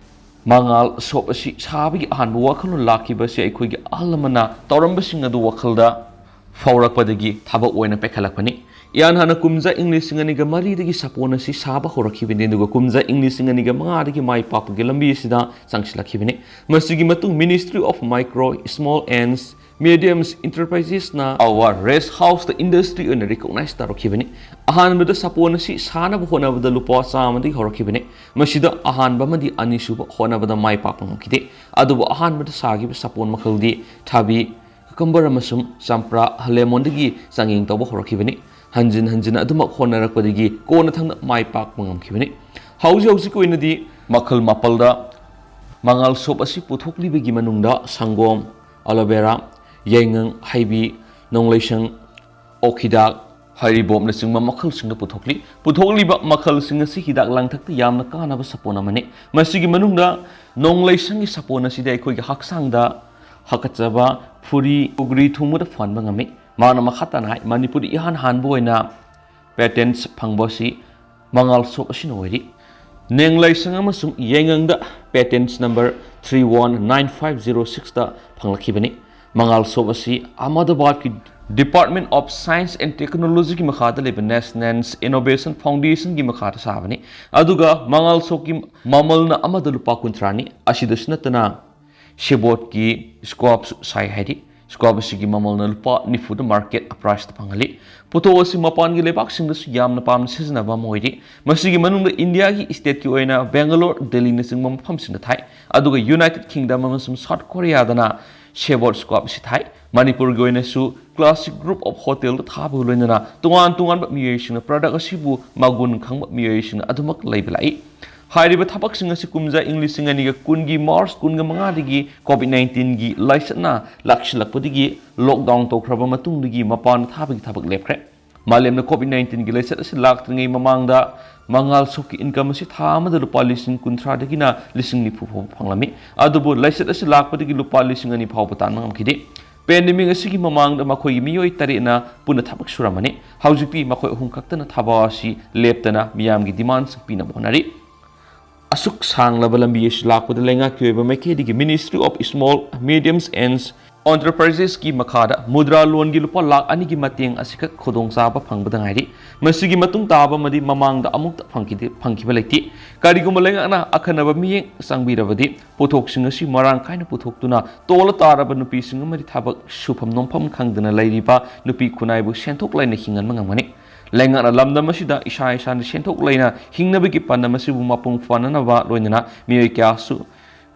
ꯃꯉꯥꯜ ꯁꯣꯞ ꯑꯁꯤ ꯁꯥꯕꯒꯤ ꯑꯍꯥꯟꯕ ꯋꯥꯈꯜꯂꯣꯟ ꯂꯥꯛꯈꯤꯕ ꯑꯁꯤ ꯑꯩꯈꯣꯏꯒꯤ ꯑꯍꯜ ꯂꯃꯟꯅ ꯇꯧꯔꯝꯕꯁꯤꯡ ꯑꯗꯨ ꯋꯥꯈꯜꯗ ꯐꯥꯎꯔꯛꯄꯗꯒꯤ ꯊꯕꯛ ꯑꯣꯏꯅ ꯄꯥꯏꯈꯠꯂꯛꯄꯅꯤ꯫ ꯏꯍꯥꯟ ꯍꯥꯟꯅ ꯀꯨꯝꯖꯥ ꯏꯪ ꯂꯤꯁꯤꯡ ꯑꯅꯤꯒ ꯃꯔꯤꯗꯒꯤ ꯁꯥꯄꯣꯟ ꯑꯁꯤ ꯁꯥꯕ ꯍꯧꯔꯛꯈꯤꯕꯅꯤ, ꯑꯗꯨꯒ ꯀꯨꯝꯖꯥ ꯏꯪ ꯂꯤꯁꯤꯡ ꯑꯅꯤꯒ ꯃꯉꯥꯗꯒꯤ ꯃꯥꯏ ꯄꯥꯛꯄꯒꯤ ꯂꯝꯕꯤ ꯑꯁꯤꯗ ꯆꯪꯁꯤꯜꯂꯛꯈꯤꯕꯅꯤ꯫ ꯃꯁꯤꯒꯤ ꯃꯇꯨꯡ Ministry of Micro, Small and Medium Enterprises ꯅ ꯑꯋꯥ ꯔꯦꯁ ꯍꯥꯎꯁꯇ ꯏꯟꯗꯁꯇ꯭ꯔꯤ ꯑꯣꯏꯅ ꯔꯤꯀꯣꯛꯅꯥꯏꯖ ꯇꯧꯔꯛꯈꯤꯕꯅꯤ꯫ ꯑꯍꯥꯟꯕꯗ ꯁꯥꯄꯣꯟ ꯑꯁꯤ ꯁꯥꯅꯕ ꯍꯣꯠꯅꯕꯗ ꯂꯨꯄꯥ ꯆꯥꯝꯃꯗꯒꯤ ꯍꯧꯔꯛꯈꯤꯕꯅꯤ꯫ ꯃꯁꯤꯗ ꯑꯍꯥꯟꯕ ꯑꯃꯗꯤ ꯑꯅꯤꯁꯨꯕ ꯍꯣꯠꯅꯕꯗ ꯃꯥꯏ ꯄꯥꯛꯄ ꯉꯝꯈꯤꯗꯦ꯫ ꯑꯗꯨꯕꯨ ꯑꯍꯥꯟꯕꯗ ꯁꯥꯈꯤꯕ ꯁꯥꯄꯣꯟ ꯃꯈꯜꯗꯤ ꯊꯥꯕꯤ, cucumber ꯑꯃꯁꯨꯡ ꯆꯝꯄ꯭ꯔꯥ, lemon ꯗꯒꯤ ꯆꯥꯡꯌꯦꯡ ꯇꯧꯕ ꯍꯧꯔꯛꯈꯤꯕꯅꯤ꯫ ꯍꯟꯖꯤꯟ ꯍꯟꯖꯤꯟ ꯑꯗꯨꯃꯛ ꯍꯣꯠꯅꯔꯛꯄꯗꯒꯤ ꯀꯣꯟꯅ ꯊꯪꯅ ꯃꯥꯏ ꯄꯥꯛꯄ ꯉꯝꯈꯤꯕꯅꯤ꯫ ꯍꯧꯖꯤꯛ ꯍꯧꯖꯤꯛꯀꯤ ꯑꯣꯏꯅꯗꯤ ꯃꯈꯜ ꯃꯥꯄꯜꯗ ꯃꯉꯥꯜ ꯁꯣꯞ ꯑꯁꯤ ꯄꯨꯊꯣꯛꯂꯤꯕꯒꯤ ꯃꯅꯨꯡꯗ ꯁꯪꯒꯣꯝ, aloe vera, ꯌꯥꯏꯉꯪ, ꯍꯩꯕꯤ, ꯅꯣꯡꯂꯩꯁꯪ, ꯑꯣꯛ ꯍꯤꯗꯥꯛ, ꯍꯩꯔꯤꯕꯣꯞꯅꯆꯤꯡꯕ ꯃꯈꯜꯁꯤꯡꯗ ꯄꯨꯊꯣꯛꯂꯤ꯫ ꯄꯨꯊꯣꯛꯂꯤꯕ ꯃꯈꯜꯁꯤꯡ ꯑꯁꯤ ꯍꯤꯗꯥꯛ ꯂꯥꯡꯊꯛꯇ ꯌꯥꯝꯅ ꯀꯥꯟꯅꯕ ꯁꯥꯄꯣꯟ ꯑꯃꯅꯤ꯫ ꯃꯁꯤꯒꯤ ꯃꯅꯨꯡꯗ ꯅꯣꯡꯂꯩꯁꯪꯒꯤ ꯁꯥꯄꯣꯟ ꯑꯁꯤꯗꯤ ꯑꯩꯈꯣꯏꯒꯤ ꯍꯛꯆꯥꯡꯗ ꯍꯥꯀꯠꯆꯕ, ꯐꯨꯔꯤ, ꯎꯒ꯭ꯔꯤ ꯊꯨꯡꯕꯗ ꯐꯍꯟꯕ ꯉꯝꯃꯤ꯫ ꯃꯥꯅ ꯃꯈꯥ ꯇꯥꯅ ꯍꯥꯏ, ꯃꯅꯤꯄꯨꯔꯗ ꯏꯍꯥꯟ ꯍꯥꯟꯕ ꯑꯣꯏꯅ patent ꯐꯪꯕ ꯑꯁꯤ ꯃꯉꯥꯜ ꯁꯣꯞ ꯑꯁꯤꯅ ꯑꯣꯏꯔꯤ꯫ ꯅꯦꯡꯂꯩꯁꯪ ꯑꯃꯁꯨꯡ ꯌꯥꯏꯉꯪꯗ patent number three one nine five zero six ꯇ ꯐꯪꯂꯛꯈꯤꯕꯅꯤ꯫ ꯃꯉꯥꯜ ꯁꯣꯞ ꯑꯁꯤ ꯑꯍꯃꯗꯥꯕꯥꯗꯀꯤ Department of Science and Technology ꯒꯤ ꯃꯈꯥꯗ ꯂꯩꯕ National Innovation Foundation ꯒꯤ ꯃꯈꯥꯗ ꯁꯥꯕꯅꯤ꯫ ꯑꯗꯨꯒ ꯃꯉꯥꯜ ꯁꯣꯞꯀꯤ ꯃꯃꯜꯅ ꯑꯃꯗ ꯂꯨꯄꯥ ꯀꯨꯟꯊ꯭ꯔꯥꯅꯤ꯫ ꯑꯁꯤꯗꯁꯨ ꯅꯠꯇꯅ ꯁꯦꯕꯣꯠꯀꯤ scoop ꯁꯨ ꯁꯥꯏ ꯍꯥꯏꯔꯤ꯫ Scoop ꯑꯁꯤꯒꯤ ꯃꯃꯜꯅ ꯂꯨꯄꯥ ꯅꯤꯐꯨꯗ market price ꯇ ꯐꯪꯍꯜꯂꯤ꯫ ꯄꯣꯠꯊꯣꯛ ꯑꯁꯤ ꯃꯄꯥꯟꯒꯤ ꯂꯩꯕꯥꯛꯁꯤꯡꯗꯁꯨ ꯌꯥꯝꯅ ꯄꯥꯝꯅ ꯁꯤꯖꯤꯟꯅꯕ ꯑꯃ ꯑꯣꯏꯔꯤ꯫ ꯃꯁꯤꯒꯤ ꯃꯅꯨꯡꯗ ꯏꯟꯗꯤꯌꯥꯒꯤ state ꯀꯤ ꯑꯣꯏꯅ ꯕꯦꯡꯒꯂꯣꯔ, ꯗꯦꯜꯂꯤꯅꯆꯤꯡꯕ ꯃꯐꯝꯁꯤꯡꯗ ꯊꯥꯏ꯫ ꯑꯗꯨꯒ United Kingdom ꯑꯃꯁꯨꯡ South Korea ꯗꯅ ꯁꯦꯕꯣꯠ scoop ꯑꯁꯤ ꯊꯥꯏ꯫ ꯃꯅꯤꯄꯨꯔꯒꯤ ꯑꯣꯏꯅꯁꯨ classic group of hotel ꯗ ꯊꯥꯕꯒ ꯂꯣꯏꯅꯅ ꯇꯣꯉꯥꯟ ꯇꯣꯉꯥꯟꯕ ꯃꯤꯑꯣꯏꯁꯤꯡꯅ product ꯑꯁꯤꯕꯨ ꯃꯒꯨꯟ ꯈꯪꯕ ꯃꯤꯑꯣꯏꯁꯤꯡꯅ ꯑꯗꯨꯃꯛ ꯂꯩꯕ ꯂꯥꯛꯏ꯫ ꯍꯥꯏꯔꯤꯕ ꯊꯕꯛꯁꯤꯡ ꯑꯁꯤ ꯀꯨꯝꯖꯥ ꯏꯪ ꯂꯤꯁꯤꯡ ꯑꯅꯤꯒ ꯀꯨꯟꯒꯤ March ꯀꯨꯟꯃꯉꯥꯗꯒꯤ COVID nineteen ꯒꯤ ꯂꯥꯏꯆꯠꯅ ꯂꯥꯛꯁꯤꯜꯂꯛꯄꯗꯒꯤ lockdown ꯇꯧꯈ꯭ꯔꯕ ꯃꯇꯨꯡꯗꯒꯤ ꯃꯄꯥꯟ ꯊꯥꯕꯒꯤ ꯊꯕꯛ ꯂꯦꯞꯈ꯭ꯔꯦ꯫ ꯃꯥꯂꯦꯝꯅ COVID nineteen ꯒꯤ ꯂꯥꯏꯆꯠ ꯑꯁꯤ ꯂꯥꯛꯇ꯭ꯔꯤꯉꯩ ꯃꯃꯥꯡꯗ ꯃꯉꯥꯜ ꯁꯣꯞꯀꯤ income ꯑꯁꯤ ꯊꯥ ꯑꯃꯗ ꯂꯨꯄꯥ ꯂꯤꯁꯤꯡ ꯀꯨꯟꯊ꯭ꯔꯥꯗꯒꯤꯅ ꯂꯤꯁꯤꯡ ꯅꯤꯐꯨ ꯐꯥꯎꯕ ꯐꯪꯂꯝꯃꯤ꯫ ꯑꯗꯨꯕꯨ ꯂꯥꯏꯆꯠ ꯑꯁꯤ ꯂꯥꯛꯄꯗꯒꯤ ꯂꯨꯄꯥ ꯂꯤꯁꯤꯡ ꯑꯅꯤ ꯐꯥꯎꯕ ꯇꯥꯟꯕ ꯉꯝꯈꯤꯗꯦ꯫ ꯄꯦꯟꯗꯦꯃꯤꯛ ꯑꯁꯤꯒꯤ ꯃꯃꯥꯡꯗ ꯃꯈꯣꯏꯒꯤ ꯃꯤꯑꯣꯏ ꯇꯔꯦꯠꯅ ꯄꯨꯟꯅ ꯊꯕꯛ ꯁꯨꯔꯝꯕꯅꯤ꯫ ꯍꯧꯖꯤꯛꯇꯤ ꯃꯈꯣꯏ ꯑꯍꯨꯝ ꯈꯛꯇꯅ ꯊꯕꯛ ꯑꯁꯤ ꯂꯦꯞꯇꯅ ꯃꯤꯌꯥꯝꯒꯤ ꯗꯤꯃꯥꯟꯁꯤꯡ ꯄꯤꯅꯕ ꯍꯣꯠꯅꯔꯤ꯫ ꯑꯁꯨꯛ ꯁꯥꯡꯂꯕ ꯂꯝꯕꯤ ꯑꯁꯤ ꯂꯥꯛꯄꯗ ꯂꯩꯉꯥꯛꯀꯤ ꯑꯣꯏꯕ ꯃꯥꯏꯀꯩꯗꯒꯤ Ministry of Small, Mediums and Enterprises ꯀꯤ ꯃꯈꯥꯗ ꯃꯨꯗ꯭ꯔꯥ ꯂꯣꯟꯒꯤ ꯂꯨꯄꯥ ꯂꯥꯈ ꯑꯅꯤꯒꯤ ꯃꯇꯦꯡ ꯑꯁꯤꯈꯛ ꯈꯨꯗꯣꯡꯆꯥꯕ ꯐꯪꯕꯗ ꯉꯥꯏꯔꯤ꯫ ꯃꯁꯤꯒꯤ ꯃꯇꯨꯡ ꯇꯥꯕ ꯑꯃꯗꯤ ꯃꯃꯥꯡꯗ ꯑꯃꯨꯛꯇ ꯐꯪꯈꯤꯗꯦ, ꯐꯪꯈꯤꯕ ꯂꯩꯇꯦ꯫ ꯀꯔꯤꯒꯨꯝꯕ ꯂꯩꯉꯥꯛꯅ ꯑꯈꯟꯅꯕ ꯃꯤꯠꯌꯦꯡ ꯆꯪꯕꯤꯔꯕꯗꯤ ꯄꯣꯠꯊꯣꯛꯁꯤꯡ ꯑꯁꯤ ꯃꯔꯥꯡ ꯀꯥꯏꯅ ꯄꯨꯊꯣꯛꯇꯨꯅ ꯇꯣꯜꯂ ꯇꯥꯔꯕ ꯅꯨꯄꯤꯁꯤꯡ ꯑꯃꯗꯤ ꯊꯕꯛ ꯁꯨꯐꯝ ꯅꯣꯝꯐꯝ ꯈꯪꯗꯅ ꯂꯩꯔꯤꯕ ꯅꯨꯄꯤ ꯈꯨꯟꯅꯥꯏꯕꯨ ꯁꯦꯟꯊꯣꯛ ꯂꯩꯅ ꯍꯤꯡꯍꯟꯕ ꯉꯝꯒꯅꯤ꯫ ꯂꯩꯉꯥꯛꯅ ꯂꯝꯗꯝ ꯑꯁꯤꯗ ꯏꯁꯥ ꯏꯁꯥꯅ ꯁꯦꯟꯊꯣꯛ ꯂꯩꯅ ꯍꯤꯡꯅꯕꯒꯤ ꯄꯥꯟꯗꯝ ꯑꯁꯤꯕꯨ ꯃꯄꯨꯡ ꯐꯥꯅꯅꯕ ꯂꯣꯏꯅꯅ ꯃꯤꯑꯣꯏ ꯀꯌꯥꯁꯨ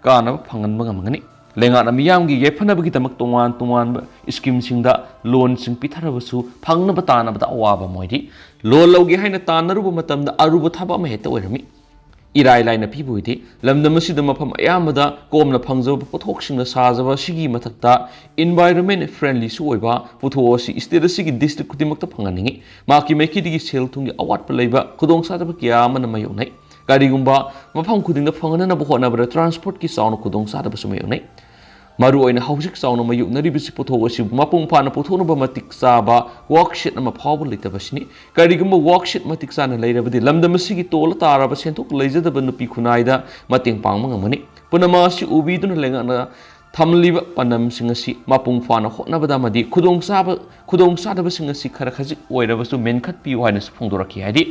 ꯀꯥꯟꯅꯕ ꯐꯪꯍꯟꯕ ꯉꯝꯒꯅꯤ꯫ ꯂꯩꯉꯥꯛꯅ ꯃꯤꯌꯥꯝꯒꯤ ꯌꯥꯏꯐꯅꯕꯒꯤꯗꯃꯛ ꯇꯣꯉꯥꯟ ꯇꯣꯉꯥꯟꯕ ꯁ꯭ꯀꯤꯝꯁꯤꯡꯗ ꯂꯣꯟꯁꯤꯡ ꯄꯤꯊꯔꯕꯁꯨ ꯐꯪꯅꯕ ꯇꯥꯟꯅꯕꯗ ꯑꯋꯥꯕ ꯑꯃ ꯑꯣꯏꯔꯤ꯫ ꯂꯣꯟ ꯂꯧꯒꯦ ꯍꯥꯏꯅ ꯇꯥꯟꯅꯔꯨꯕ ꯃꯇꯝꯗ ꯑꯔꯨꯕ ꯊꯕꯛ ꯑꯃ ꯍꯦꯛꯇ ꯑꯣꯏꯔꯝꯃꯤ꯫ ꯏꯔꯥꯏ ꯂꯥꯏꯅ ꯄꯤꯕ ꯑꯣꯏꯗꯦ꯫ ꯂꯝꯗꯝ ꯑꯁꯤꯗ ꯃꯐꯝ ꯑꯌꯥꯝꯕꯗ ꯀꯣꯝꯅ ꯐꯪꯖꯕ ꯄꯣꯠꯊꯣꯛꯁꯤꯡꯅ ꯁꯥꯖꯕ ꯑꯁꯤꯒꯤ ꯃꯊꯛꯇ environment friendly ꯁꯨ ꯑꯣꯏꯕ ꯄꯣꯠꯊꯣꯛ ꯑꯁꯤ state ꯑꯁꯤꯒꯤ district ꯈꯨꯗꯤꯡꯃꯛꯇ ꯐꯪꯍꯟꯅꯤꯡꯏ꯫ ꯃꯍꯥꯛꯀꯤ ꯃꯥꯏꯀꯩꯗꯒꯤ ꯁꯦꯜ ꯊꯨꯝꯒꯤ ꯑꯋꯥꯠꯄ ꯂꯩꯕ ꯈꯨꯗꯣꯡꯆꯥꯗꯕ ꯀꯌꯥ ꯑꯃꯅ ꯃꯥꯌꯣꯛꯅꯩ꯫ ꯀꯔꯤꯒꯨꯝꯕ ꯃꯐꯝ ꯈꯨꯗꯤꯡꯗ ꯐꯪꯍꯟꯅꯕ ꯍꯣꯠꯅꯕꯗ transport ꯀꯤ ꯆꯥꯎꯅ ꯈꯨꯗꯣꯡꯆꯥꯗꯕꯁꯨ ꯃꯥꯌꯣꯛꯅꯩ꯫ ꯃꯔꯨꯑꯣꯏꯅ ꯍꯧꯖꯤꯛ ꯆꯥꯎꯅ ꯃꯥꯌꯣꯛꯅꯔꯤꯕꯁꯤ ꯄꯣꯠꯊꯣꯛ ꯑꯁꯤꯕꯨ ꯃꯄꯨꯡ ꯐꯥꯅ ꯄꯨꯊꯣꯛꯅꯕ ꯃꯇꯤꯛ ꯆꯥꯕ workshed ꯑꯃ ꯐꯥꯎꯕ ꯂꯩꯇꯕ ꯑꯁꯤꯅꯤ꯫ ꯀꯔꯤꯒꯨꯝꯕ workshed ꯃꯇꯤꯛ ꯆꯥꯅ ꯂꯩꯔꯕꯗꯤ ꯂꯝꯗꯝ ꯑꯁꯤꯒꯤ ꯇꯣꯜꯂ ꯇꯥꯔꯕ ꯁꯦꯟꯊꯣꯛ ꯂꯩꯖꯗꯕ ꯅꯨꯄꯤ ꯈꯨꯟꯅꯥꯏꯗ ꯃꯇꯦꯡ ꯄꯥꯡꯕ ꯉꯝꯒꯅꯤ꯫ ꯄꯨꯝꯅꯃꯛ ꯑꯁꯤ ꯎꯕꯤꯗꯨꯅ ꯂꯩꯉꯥꯛꯅ ꯊꯝꯂꯤꯕ ꯄꯥꯟꯗꯝꯁꯤꯡ ꯑꯁꯤ ꯃꯄꯨꯡ ꯐꯥꯅ ꯍꯣꯠꯅꯕꯗ ꯑꯃꯗꯤ ꯈꯨꯗꯣꯡꯆꯥꯕ, ꯈꯨꯗꯣꯡꯆꯥꯗꯕꯁꯤꯡ ꯑꯁꯤ ꯈꯔ ꯈꯖꯤꯛ ꯑꯣꯏꯔꯕꯁꯨ ꯃꯦꯟꯈꯠꯄꯤꯌꯨ ꯍꯥꯏꯅꯁꯨ ꯐꯣꯡꯗꯣꯔꯛꯈꯤ꯫ ꯍꯥꯏꯗꯤ,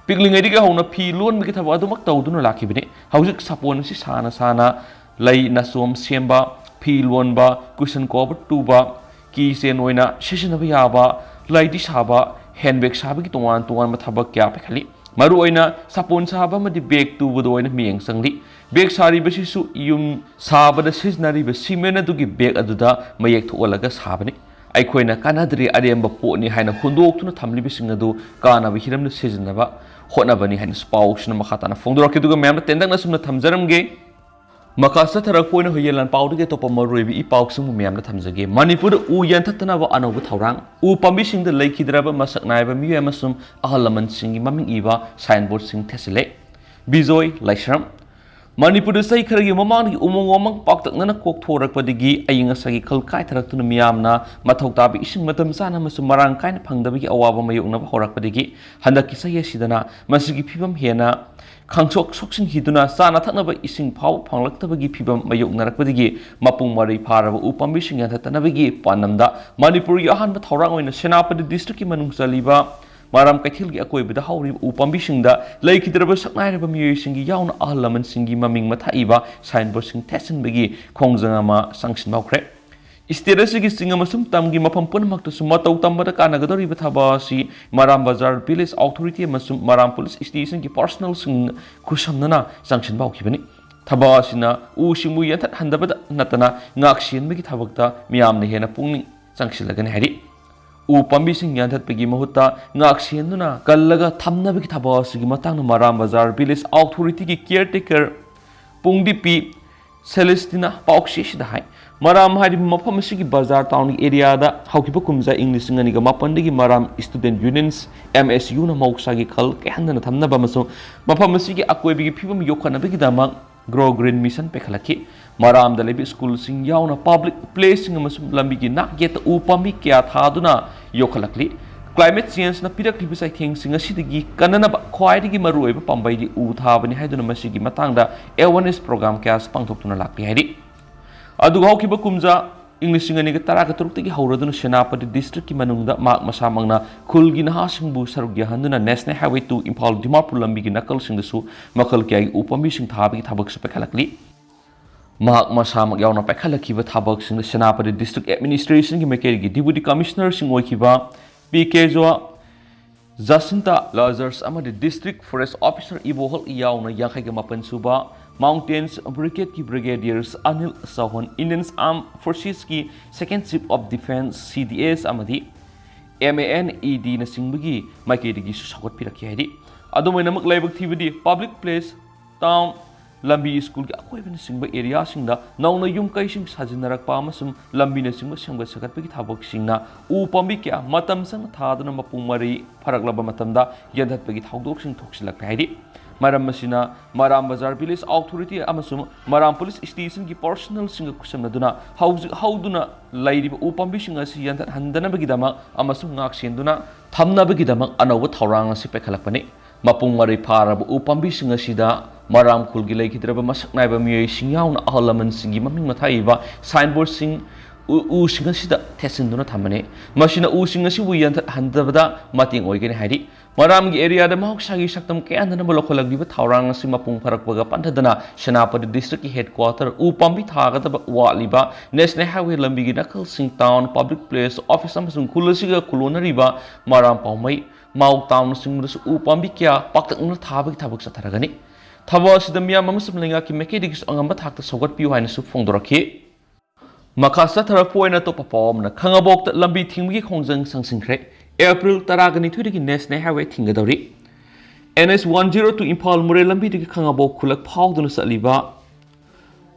ꯄꯤꯛꯂꯤꯉꯩꯗꯒꯤ ꯍꯧꯅ ꯐꯤ ꯂꯣꯟꯕꯒꯤ ꯊꯕꯛ ꯑꯗꯨꯃꯛ ꯇꯧꯗꯨꯅ ꯂꯥꯛꯈꯤꯕꯅꯤ꯫ ꯍꯧꯖꯤꯛ ꯁꯥꯄꯣꯟ ꯑꯁꯤ ꯁꯥꯅ ꯁꯥꯅ ꯂꯩ ꯅꯥꯆꯣꯝ ꯁꯦꯝꯕ, ꯐꯤ ꯂꯣꯟꯕ, cushion cover ꯇꯨꯕ, key chain ꯑꯣꯏꯅ ꯁꯤꯖꯤꯟꯅꯕ ꯌꯥꯕ, ꯂꯩꯗꯤ ꯁꯥꯕ, handbag ꯁꯥꯕꯒꯤ ꯇꯣꯉꯥꯟ ꯇꯣꯉꯥꯟꯕ ꯊꯕꯛ ꯀꯌꯥ ꯄꯥꯏꯈꯠꯂꯤ꯫ ꯃꯔꯨꯑꯣꯏꯅ ꯁꯥꯄꯣꯟ ꯁꯥꯕ ꯑꯃꯗꯤ bag ꯇꯨꯕꯗ ꯑꯣꯏꯅ ꯃꯤꯠꯌꯦꯡ ꯆꯪꯂꯤ꯫ Bag ꯁꯥꯔꯤꯕꯁꯤꯁꯨ ꯌꯨꯝ ꯁꯥꯕꯗ ꯁꯤꯖꯤꯟꯅꯔꯤꯕ cement ꯑꯗꯨꯒꯤ bag ꯑꯗꯨꯗ ꯃꯌꯦꯛ ꯊꯣꯛꯍꯜꯂꯒ ꯁꯥꯕꯅꯤ꯫ ꯑꯩꯈꯣꯏꯅ ꯀꯥꯟꯅꯗ꯭ꯔꯦ, ꯑꯔꯦꯝꯕ ꯄꯣꯠꯅꯤ ꯍꯥꯏꯅ ꯍꯨꯟꯗꯣꯛꯇꯨꯅ ꯊꯝꯂꯤꯕꯁꯤꯡ ꯑꯗꯨ ꯀꯥꯟꯅꯕ ꯍꯤꯔꯝꯗ ꯁꯤꯖꯤꯟꯅꯕ ꯍꯣꯠꯅꯕꯅꯤ ꯍꯥꯏꯅꯁꯨ ꯄꯥꯎꯁꯤꯅ ꯃꯈꯥ ꯇꯥꯅ ꯐꯣꯡꯗꯣꯔꯛꯈꯤ꯫ ꯑꯗꯨꯒ ꯃꯌꯥꯝꯗ ꯇꯦꯟꯇꯛꯅ ꯑꯁꯨꯝꯅ ꯊꯝꯖꯔꯝꯒꯦ꯫ ꯃꯈꯥ ꯆꯠꯊꯔꯛꯄ ꯑꯣꯏꯅ ꯍꯨꯏꯌꯦꯟ ꯂꯥꯟ ꯄꯥꯎꯗꯒꯤ ꯑꯇꯣꯞꯄ ꯃꯔꯨꯑꯣꯏꯕ ꯏ ꯄꯥꯎꯁꯤꯡꯕꯨ ꯃꯌꯥꯝꯗ ꯊꯝꯖꯒꯦ꯫ ꯃꯅꯤꯄꯨꯔꯗ ꯎ ꯌꯥꯟꯊꯠꯇꯅꯕ ꯑꯅꯧꯕ ꯊꯧꯔꯥꯡ꯫ ꯎ ꯄꯥꯝꯕꯤꯁꯤꯡꯗ ꯂꯩꯈꯤꯗ꯭ꯔꯕ ꯃꯁꯛ ꯅꯥꯏꯕ ꯃꯤꯑꯣꯏ ꯑꯃꯁꯨꯡ ꯑꯍꯜ ꯂꯃꯟꯁꯤꯡꯒꯤ ꯃꯃꯤꯡ ꯏꯕ signboard ꯁꯤꯡ ꯊꯦꯠꯆꯤꯜꯂꯦ꯫ ꯕꯤꯖꯣꯏ ꯂꯥꯏꯁ꯭ꯔꯝ꯫ ꯃꯅꯤꯄꯨꯔꯗ ꯆꯍꯤ ꯈꯔꯒꯤ ꯃꯃꯥꯡꯗꯒꯤ ꯎꯃꯪ ꯋꯥꯃꯪ ꯄꯥꯛꯇꯛꯅꯅ ꯀꯣꯛꯊꯣꯔꯛꯄꯗꯒꯤ, ꯑꯏꯪ ꯑꯁꯥꯒꯤ ꯈꯜ ꯀꯥꯏꯊꯔꯛꯇꯨꯅ ꯃꯤꯌꯥꯝꯅ ꯃꯊꯧ ꯇꯥꯕ ꯏꯁꯤꯡ ꯃꯇꯝ ꯆꯥꯅ ꯑꯃꯁꯨꯡ ꯃꯔꯥꯡ ꯀꯥꯏꯅ ꯐꯪꯗꯕꯒꯤ ꯑꯋꯥꯕ ꯃꯥꯌꯣꯛꯅꯕ ꯍꯧꯔꯛꯄꯗꯒꯤ, ꯍꯟꯗꯛꯀꯤ ꯆꯍꯤ ꯑꯁꯤꯗꯅ ꯃꯁꯤꯒꯤ ꯐꯤꯕꯝ ꯍꯦꯟꯅ ꯈꯪꯁꯣꯛ ꯁꯣꯛꯆꯤꯟꯈꯤꯗꯨꯅ, ꯆꯥꯅ ꯊꯛꯅꯕ ꯏꯁꯤꯡ ꯐꯥꯎꯕ ꯐꯪꯂꯛꯇꯕꯒꯤ ꯐꯤꯕꯝ ꯃꯥꯌꯣꯛꯅꯔꯛꯄꯗꯒꯤ, ꯃꯄꯨꯡ ꯃꯔꯩ ꯐꯥꯔꯕ ꯎ ꯄꯥꯝꯕꯤꯁꯤꯡ ꯌꯥꯟꯊꯠꯇꯅꯕꯒꯤ ꯄꯥꯟꯗꯝꯗ ꯃꯅꯤꯄꯨꯔꯒꯤ ꯑꯍꯥꯟꯕ ꯊꯧꯔꯥꯡ ꯑꯣꯏꯅ ꯁꯦꯅꯥꯄꯇꯤ ꯗꯤꯁꯇ꯭ꯔꯤꯛꯀꯤ ꯃꯅꯨꯡ ꯆꯜꯂꯤꯕ ꯃꯔꯥꯝ ꯀꯩꯊꯦꯜꯒꯤ ꯑꯀꯣꯏꯕꯗ ꯍꯧꯔꯤꯕ ꯎ ꯄꯥꯝꯕꯤꯁꯤꯡꯗ ꯂꯩꯈꯤꯗ꯭ꯔꯕ ꯁꯛꯅꯥꯏꯔꯕ ꯃꯤꯑꯣꯏꯁꯤꯡꯒꯤ ꯌꯥꯎꯅ ꯑꯍꯜ ꯂꯃꯟꯁꯤꯡꯒꯤ ꯃꯃꯤꯡ ꯃꯊꯛ ꯏꯕ ꯁꯥꯏꯟꯕꯣꯔꯗꯁꯤꯡ ꯊꯦꯠꯆꯤꯟꯕꯒꯤ ꯈꯣꯡꯖꯪ ꯑꯃ ꯆꯪꯁꯤꯟꯕ ꯍꯧꯈ꯭ꯔꯦ꯫ ꯁ꯭ꯇꯦꯠ ꯑꯁꯤꯒꯤ ꯆꯤꯡ ꯑꯃꯁꯨꯡ ꯇꯝꯒꯤ ꯃꯐꯝ ꯄꯨꯝꯅꯃꯛꯇꯁꯨ ꯃꯇꯧ ꯇꯝꯕꯗ ꯀꯥꯟꯅꯒꯗꯧꯔꯤꯕ ꯊꯕꯛ ꯑꯁꯤ ꯃꯔꯥꯝ ꯕꯖꯥꯔ ꯚꯤꯂꯦꯖ ꯑꯣꯊꯣꯔꯤꯇꯤ ꯑꯃꯁꯨꯡ ꯃꯔꯥꯝ ꯄꯨꯂꯤꯁ ꯁ꯭ꯇꯦꯁꯟꯒꯤ ꯄꯥꯔꯁꯣꯅꯦꯜꯁꯤꯡ ꯈꯨꯠꯁꯝꯅꯅ ꯆꯪꯁꯤꯟꯕ ꯍꯧꯈꯤꯕꯅꯤ꯫ ꯊꯕꯛ ꯑꯁꯤꯅ ꯎꯁꯤꯡꯕꯨ ꯌꯥꯟꯊꯠꯍꯟꯗꯕꯗ ꯅꯠꯇꯅ ꯉꯥꯛ ꯁꯦꯟꯕꯒꯤ ꯊꯕꯛꯇ ꯃꯤꯌꯥꯝꯅ ꯍꯦꯟꯅ ꯄꯨꯛꯅꯤꯡ ꯆꯪꯁꯤꯜꯂꯒꯅꯤ ꯍꯥꯏꯔꯤ꯫ ꯎ ꯄꯥꯝꯕꯤꯁꯤꯡ ꯌꯥꯟꯊꯠꯄꯒꯤ ꯃꯍꯨꯠꯇ ꯉꯥꯛ ꯁꯦꯟꯗꯨꯅ ꯀꯜꯂꯒ ꯊꯝꯅꯕꯒꯤ ꯊꯕꯛ ꯑꯁꯤꯒꯤ ꯃꯇꯥꯡꯗ ꯃꯔꯥꯝ ꯕꯖꯥꯔ ꯚꯤꯂꯦꯖ ꯑꯣꯊꯣꯔꯤꯇꯤꯒꯤ ꯀꯤꯌꯔꯇꯦꯀꯔ ꯄꯨꯡꯗꯤꯄꯤ ꯁꯦꯂꯦꯁꯇꯤꯅ ꯄꯥꯎꯆꯦꯁꯤꯗ ꯍꯥꯏ꯫ ꯃꯔꯥꯝ ꯍꯥꯏꯔꯤꯕ ꯃꯐꯝ ꯑꯁꯤꯒꯤ ꯕꯖꯥꯔ ꯇꯥꯎꯟꯒꯤ ꯑꯦꯔꯤꯌꯥꯗ ꯍꯧꯈꯤꯕ ꯀꯨꯝꯖꯥ ꯏꯪ ꯂꯤꯁꯤꯡ ꯑꯅꯤꯒ ꯃꯥꯄꯟꯗꯒꯤ ꯃꯔꯥꯝ ꯁ꯭ꯇꯨꯗꯦꯟꯠ ꯌꯨꯅꯤꯌꯟꯁ, ꯑꯦꯝ ꯑꯦꯁ ꯌꯨꯅ ꯃꯍꯧꯁꯥꯒꯤ ꯈꯜ ꯀꯥꯏꯍꯟꯗꯅ ꯊꯝꯅꯕ ꯑꯃꯁꯨꯡ ꯃꯐꯝ ꯑꯁꯤꯒꯤ ꯑꯀꯣꯏꯕꯒꯤ ꯐꯤꯕꯝ ꯌꯣꯛꯈꯠꯅꯕꯒꯤꯗꯃꯛ ꯒ꯭ꯔꯣ ꯒ꯭ꯔꯤꯟ ꯃꯤꯁꯟ ꯄꯥꯏꯈꯠꯂꯛꯈꯤ꯫ ꯃꯔꯥꯝꯗ ꯂꯩꯕ ꯁ꯭ꯀꯨꯜꯁꯤꯡ ꯌꯥꯎꯅ ꯄꯕ꯭ꯂꯤꯛ ꯄ꯭ꯂꯦꯁꯁꯤꯡ ꯑꯃꯁꯨꯡ ꯂꯝꯕꯤꯒꯤ ꯅꯥꯛ ꯌꯦꯠꯇ ꯎ ꯄꯥꯝꯕꯤ ꯀꯌꯥ ꯊꯥꯗꯨꯅ ꯌꯣꯛꯈꯠꯂꯛꯂꯤ꯫ ꯀ꯭ꯂꯥꯏꯃꯦꯠ ꯆꯦꯟꯖꯅ ꯄꯤꯔꯛꯂꯤꯕ ꯆꯩꯊꯦꯡꯁꯤꯡ ꯑꯁꯤꯗꯒꯤ ꯀꯟꯅꯅꯕ ꯈ꯭ꯋꯥꯏꯗꯒꯤ ꯃꯔꯨꯑꯣꯏꯕ ꯄꯥꯝꯕꯩꯗꯤ ꯎ ꯊꯥꯕꯅꯤ ꯍꯥꯏꯗꯨꯅ ꯃꯁꯤꯒꯤ ꯃꯇꯥꯡꯗ ꯑꯦꯋꯥꯔꯅꯦꯁ ꯄ꯭ꯔꯣꯒ꯭ꯔꯥꯝ ꯀꯌꯥꯁꯨ ꯄꯥꯡꯊꯣꯛꯇꯨꯅ ꯂꯥꯛꯂꯤ ꯍꯥꯏꯔꯤ꯫ ꯑꯗꯨꯒ ꯍꯧꯈꯤꯕ ꯀꯨꯝꯖꯥ ꯏꯪ ꯂꯤꯁꯤꯡ ꯑꯅꯤꯒ ꯇꯔꯥꯒ ꯇꯔꯨꯛꯇꯒꯤ ꯍꯧꯔꯗꯨꯅ ꯁꯦꯅꯥꯄꯇꯤ ꯗꯤꯁꯇ꯭ꯔꯤꯛꯀꯤ ꯃꯅꯨꯡꯗ ꯃꯍꯥꯛ ꯃꯁꯥꯃꯛꯅ ꯈꯨꯜꯒꯤ ꯅꯍꯥꯁꯤꯡꯕꯨ ꯁꯔꯨꯛ ꯌꯥꯍꯟꯗꯨꯅ national highway two Imphal Dimapur ꯂꯝꯕꯤꯒꯤ ꯅꯥꯀꯜꯁꯤꯡꯗꯁꯨ ꯃꯈꯜ ꯀꯌꯥꯒꯤ ꯎ ꯄꯥꯝꯕꯤꯁꯤꯡ ꯊꯥꯕꯒꯤ ꯊꯕꯛꯁꯨ ꯄꯥꯏꯈꯠꯂꯛꯂꯤ꯫ ꯃꯍꯥꯛ ꯃꯁꯥꯃꯛ ꯌꯥꯎꯅ ꯄꯥꯏꯈꯠꯂꯛꯈꯤꯕ ꯊꯕꯛꯁꯤꯡꯗ ꯁꯦꯅꯥꯄꯇꯤ ꯗꯤꯁꯇ꯭ꯔꯤꯛ ꯑꯦꯗꯃꯤꯅꯤꯁꯇ꯭ꯔꯦꯁꯟꯒꯤ ꯃꯥꯏꯀꯩꯗꯒꯤ ꯗꯤꯄꯨꯇꯤ ꯀꯃꯤꯁꯅꯔꯁꯤꯡ ꯑꯣꯏꯈꯤꯕ ꯄꯤ ꯀꯦ ꯖꯣ, ꯖꯥꯁꯤꯟꯇꯥ ꯂꯥꯖꯔꯁ ꯑꯃꯗꯤ ꯗꯤꯁꯇ꯭ꯔꯤꯛ ꯐꯣꯔꯦꯁ ꯑꯣꯐꯤꯁꯥꯔ ꯏꯕꯣꯍꯜ ꯌꯥꯎꯅ ꯌꯥꯡꯈꯩꯒ ꯃꯥꯄꯟ ꯁꯨꯕ ꯃꯥꯎꯟꯇꯦꯟꯁ ꯕ꯭ꯔꯤꯒꯦꯗꯀꯤ brigadiers Anil Chauhan, Indian army ꯐꯣꯔꯁꯦꯁꯀꯤ second chief of defence, C D S, ꯑꯃꯗꯤ ꯑꯦꯝ ꯑꯦ ꯑꯦꯟ ꯏ ꯗꯤꯅꯆꯤꯡꯕꯒꯤ ꯃꯥꯏꯀꯩꯗꯒꯤꯁꯨ ꯁꯧꯒꯠꯄꯤꯔꯛꯈꯤ ꯍꯥꯏꯔꯤ꯫ ꯑꯗꯨꯝ ꯑꯣꯏꯅꯃꯛ, ꯂꯥꯏꯕꯛ ꯊꯤꯕꯗꯤ ꯄꯕ꯭ꯂꯤꯛ ꯄ꯭ꯂꯦꯁ, ꯇꯥꯎꯟ, ꯂꯝꯕꯤ, ꯁ꯭ꯀꯨꯜꯒꯤ ꯑꯀꯣꯏꯕꯅꯆꯤꯡꯕ ꯑꯦꯔꯤꯌꯥꯁꯤꯡꯗ ꯅꯧꯅ ꯌꯨꯝ ꯀꯩꯁꯤꯡ ꯁꯥꯖꯤꯟꯅꯔꯛꯄ ꯑꯃꯁꯨꯡ ꯂꯝꯕꯤꯅꯆꯤꯡꯕ ꯁꯦꯝꯒꯠ ꯁꯥꯒꯠꯄꯒꯤ ꯊꯕꯛꯁꯤꯡꯅ ꯎ ꯄꯥꯝꯕꯤ ꯀꯌꯥ ꯃꯇꯝ ꯆꯪꯅ ꯊꯥꯗꯨꯅ ꯃꯄꯨꯡ ꯃꯔꯩ ꯐꯥꯔꯛꯂꯕ ꯃꯇꯝꯗ ꯌꯥꯟꯊꯠꯄꯒꯤ ꯊꯧꯗꯣꯛꯁꯤꯡ ꯊꯣꯛꯁꯤꯜꯂꯛꯂꯦ ꯍꯥꯏꯔꯤ꯫ ꯃꯔꯝ ꯑꯁꯤꯅ ꯃꯔꯥꯝ ꯕꯖꯥꯔ ꯚꯤꯂꯦꯖ ꯑꯣꯊꯣꯔꯤꯇꯤ ꯑꯃꯁꯨꯡ ꯃꯔꯥꯝ ꯄꯨꯂꯤꯁ ꯁ꯭ꯇꯦꯁꯟꯒꯤ ꯄꯥꯔꯁꯣꯅꯦꯜꯁꯤꯡꯒ ꯈꯨꯠꯁꯝꯅꯗꯨꯅ ꯍꯧꯖꯤꯛ ꯍꯧꯗꯨꯅ ꯂꯩꯔꯤꯕ ꯎ ꯄꯥꯝꯕꯤꯁꯤꯡ ꯑꯁꯤ ꯌꯥꯟꯊꯠꯍꯟꯗꯅꯕꯒꯤꯗꯃꯛ ꯑꯃꯁꯨꯡ ꯉꯥꯛꯁꯦꯟꯗꯨꯅ ꯊꯝꯅꯕꯒꯤꯗꯃꯛ ꯑꯅꯧꯕ ꯊꯧꯔꯥꯡ ꯑꯁꯤ ꯄꯥꯏꯈꯠꯂꯛꯄꯅꯤ꯫ ꯃꯄꯨꯡ ꯃꯔꯩ ꯐꯥꯔꯕ ꯎ ꯄꯥꯝꯕꯤꯁꯤꯡ ꯑꯁꯤꯗ ꯃꯔꯥꯝ ꯈꯨꯜꯒꯤ ꯂꯩꯈꯤꯗ꯭ꯔꯕ ꯃꯁꯛ ꯅꯥꯏꯕ ꯃꯤꯑꯣꯏꯁꯤꯡ ꯌꯥꯎꯅ ꯑꯍꯜ ꯂꯃꯟꯁꯤꯡꯒꯤ ꯃꯃꯤꯡ ꯃꯊꯥ ꯏꯕ ꯁꯥꯏꯟꯕꯣꯔꯗꯁꯤꯡ ꯎ-, ꯎꯁꯤꯡ ꯑꯁꯤꯗ ꯊꯦꯠꯆꯤꯟꯗꯨꯅ ꯊꯝꯕꯅꯤ꯫ ꯃꯁꯤꯅ ꯎꯁꯤꯡ ꯑꯁꯤꯕꯨ ꯌꯥꯟꯊꯠꯍꯟꯗꯕꯗ ꯃꯇꯦꯡ ꯑꯣꯏꯒꯅꯤ ꯍꯥꯏꯔꯤ꯫ ꯃꯔꯥꯝꯒꯤ ꯑꯦꯔꯤꯌꯥꯗ ꯃꯍꯧꯁꯥꯒꯤ ꯁꯛꯇꯝ ꯀꯌꯥ ꯍꯟꯗꯅꯕ ꯂꯧꯈꯠꯂꯛꯂꯤꯕ ꯊꯧꯔꯥꯡ ꯑꯁꯤ ꯃꯄꯨꯡ ꯐꯥꯔꯛꯄꯒ ꯄꯟꯊꯗꯅ ꯁꯦꯅꯥꯄꯇꯤ ꯗꯤꯁꯇ꯭ꯔꯤꯛꯀꯤ ꯍꯦꯗꯀ꯭ꯋꯥꯇꯔ ꯎ ꯄꯥꯝꯕꯤ ꯊꯥꯒꯗꯕ ꯋꯥꯠꯂꯤꯕ ꯅꯦꯁꯅꯦꯜ ꯍꯥꯏꯋꯦ ꯂꯝꯕꯤꯒꯤ ꯅꯥꯀꯜꯁꯤꯡ, ꯇꯥꯎꯟ, ꯄꯕ꯭ꯂꯤꯛ ꯄ꯭ꯂꯦꯁ, ꯑꯣꯐꯤꯁ ꯑꯃꯁꯨꯡ ꯈꯨꯜ ꯑꯁꯤꯒ ꯈꯨꯜꯂꯣꯟꯅꯔꯤꯕ ꯃꯔꯥꯝ ꯄꯥꯎꯃꯩ, ꯃꯥꯎ ꯇꯥꯎꯟꯅꯆꯤꯡꯕꯗꯁꯨ ꯎ ꯄꯥꯝꯕꯤ ꯀꯌꯥ ꯄꯥꯛꯇꯛꯅꯅ ꯊꯥꯕꯒꯤ ꯊꯕꯛ ꯆꯠꯊꯔꯒꯅꯤ꯫ ꯊꯕꯛ ꯑꯁꯤꯗ ꯃꯤꯌꯥꯝ ꯑꯃꯁꯨꯡ ꯂꯩꯉꯥꯛꯀꯤ ꯃꯥꯏꯀꯩꯗꯒꯤꯁꯨ ꯑꯉꯝꯕ ꯊꯥꯛꯇ ꯁꯧꯒꯠꯄꯤꯌꯨ ꯍꯥꯏꯅꯁꯨ ꯐꯣꯡꯗꯣꯔꯛꯈꯤ꯫ ꯃꯈꯥ ꯆꯠꯊꯔꯛꯄ ꯑꯣꯏꯅ ꯑꯇꯣꯞꯄ ꯄꯥꯎ ꯑꯃꯅ, ꯈꯥꯉꯕꯣꯛꯇ ꯂꯝꯕꯤ ꯊꯤꯡꯕꯒꯤ ꯈꯣꯡꯖꯪ ꯁꯪꯁꯤꯟꯈ꯭ꯔꯦ꯫ ꯑꯦꯄ꯭ꯔꯤꯜ ꯇꯔꯥꯒ ꯅꯤꯊꯣꯏꯗꯒꯤ ꯅꯦꯁꯅꯦꯜ ꯍꯥꯏꯋꯦ ꯊꯤꯡꯒꯗꯧꯔꯤ꯫ N S one zero two Imphal Moreh ꯂꯝꯕꯤꯗꯒꯤ ꯈꯥꯉꯕꯣꯛ ꯈꯨꯜꯂꯛ ꯐꯥꯎꯗꯨꯅ ꯆꯠꯂꯤꯕ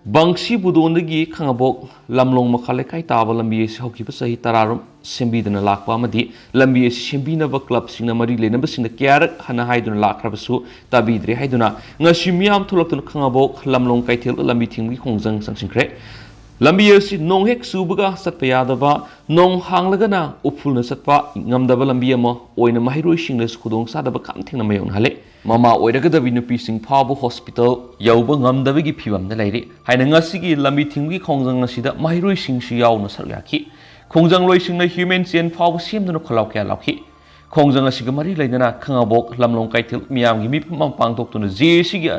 ꯕꯪꯁꯤ ꯕꯨꯗꯣꯟꯗꯒꯤ ꯈꯥꯉꯕꯣꯛ ꯂꯝꯂꯣꯡ ꯃꯈꯥ ꯂꯩꯀꯥꯏ ꯇꯥꯕ ꯂꯝꯕꯤ ꯑꯁꯤ ꯍꯧꯈꯤꯕ ꯆꯍꯤ ꯇꯔꯥꯔꯣꯝ ꯁꯦꯝꯕꯤꯗꯨꯅ ꯂꯥꯛꯄ ꯑꯃꯗꯤ ꯂꯝꯕꯤ ꯑꯁꯤ ꯁꯦꯝꯕꯤꯅꯕ ꯀ꯭ꯂꯕꯁꯤꯡꯅ ꯃꯔꯤ ꯂꯩꯅꯕꯁꯤꯡꯗ ꯀꯌꯥꯔꯛ ꯍꯟꯅ ꯍꯥꯏꯗꯨꯅ ꯂꯥꯛꯈ꯭ꯔꯕꯁꯨ ꯇꯥꯕꯤꯗ꯭ꯔꯦ ꯍꯥꯏꯗꯨꯅ ꯉꯁꯤ ꯃꯤꯌꯥꯝ ꯊꯣꯛꯂꯛꯇꯨꯅ ꯈꯥꯉꯕꯣꯛ ꯂꯝꯂꯣꯡ ꯀꯩꯊꯦꯜꯗ ꯂꯝꯕꯤ ꯊꯤꯡꯕꯒꯤ ꯈꯣꯡꯖꯪ ꯆꯪꯁꯤꯟꯈ꯭ꯔꯦ꯫ ꯂꯝꯕꯤ ꯑꯁꯤ ꯅꯣꯡ ꯍꯦꯛ ꯆꯨꯕꯒ ꯆꯠꯄ ꯌꯥꯗꯕ, ꯅꯣꯡ ꯍꯥꯡꯂꯒꯅ ꯎꯐꯨꯜꯅ ꯆꯠꯄ ꯉꯝꯗꯕ ꯂꯝꯕꯤ ꯑꯃ ꯑꯣꯏꯅ ꯃꯍꯩꯔꯣꯏꯁꯤꯡꯗꯁꯨ ꯈꯨꯗꯣꯡꯆꯥꯗꯕ ꯈꯝ ꯊꯦꯡꯅ ꯃꯥꯌꯣꯛꯅꯍꯜꯂꯦ꯫ ꯃꯃꯥ ꯑꯣꯏꯔꯒꯗꯕꯤ ꯅꯨꯄꯤꯁꯤꯡ ꯐꯥꯎꯕ ꯍꯣꯁꯄꯤꯇꯥꯜ ꯌꯧꯕ ꯉꯝꯗꯕꯒꯤ ꯐꯤꯕꯝꯗ ꯂꯩꯔꯤ ꯍꯥꯏꯅ ꯉꯁꯤꯒꯤ ꯂꯝꯕꯤ ꯊꯤꯡꯕꯒꯤ ꯈꯣꯡꯖꯪ ꯑꯁꯤꯗ ꯃꯍꯩꯔꯣꯏꯁꯤꯡꯁꯨ ꯌꯥꯎꯅ ꯁꯔꯨꯛ ꯌꯥꯈꯤ꯫ ꯈꯣꯡꯖꯪꯂꯣꯏꯁꯤꯡꯅ ꯍ꯭ꯌꯨꯃꯦꯟ ꯆꯦꯟ ꯐꯥꯎꯕ ꯁꯦꯝꯗꯨꯅ ꯈꯣꯜꯂꯥꯎ ꯀꯌꯥ ꯂꯥꯎꯈꯤ꯫ ꯈꯣꯡꯖꯪ ꯑꯁꯤꯒ ꯃꯔꯤ ꯂꯩꯅꯅ ꯈꯥꯉꯕꯣꯛ ꯂꯝꯂꯣꯡ ꯀꯩꯊꯦꯜ ꯃꯤꯌꯥꯝꯒꯤ ꯃꯤꯐꯝ ꯑꯃ ꯄꯥꯡꯊꯣꯛꯇꯨꯅ ꯖꯦ ꯑꯦ ꯁꯤꯒꯤ,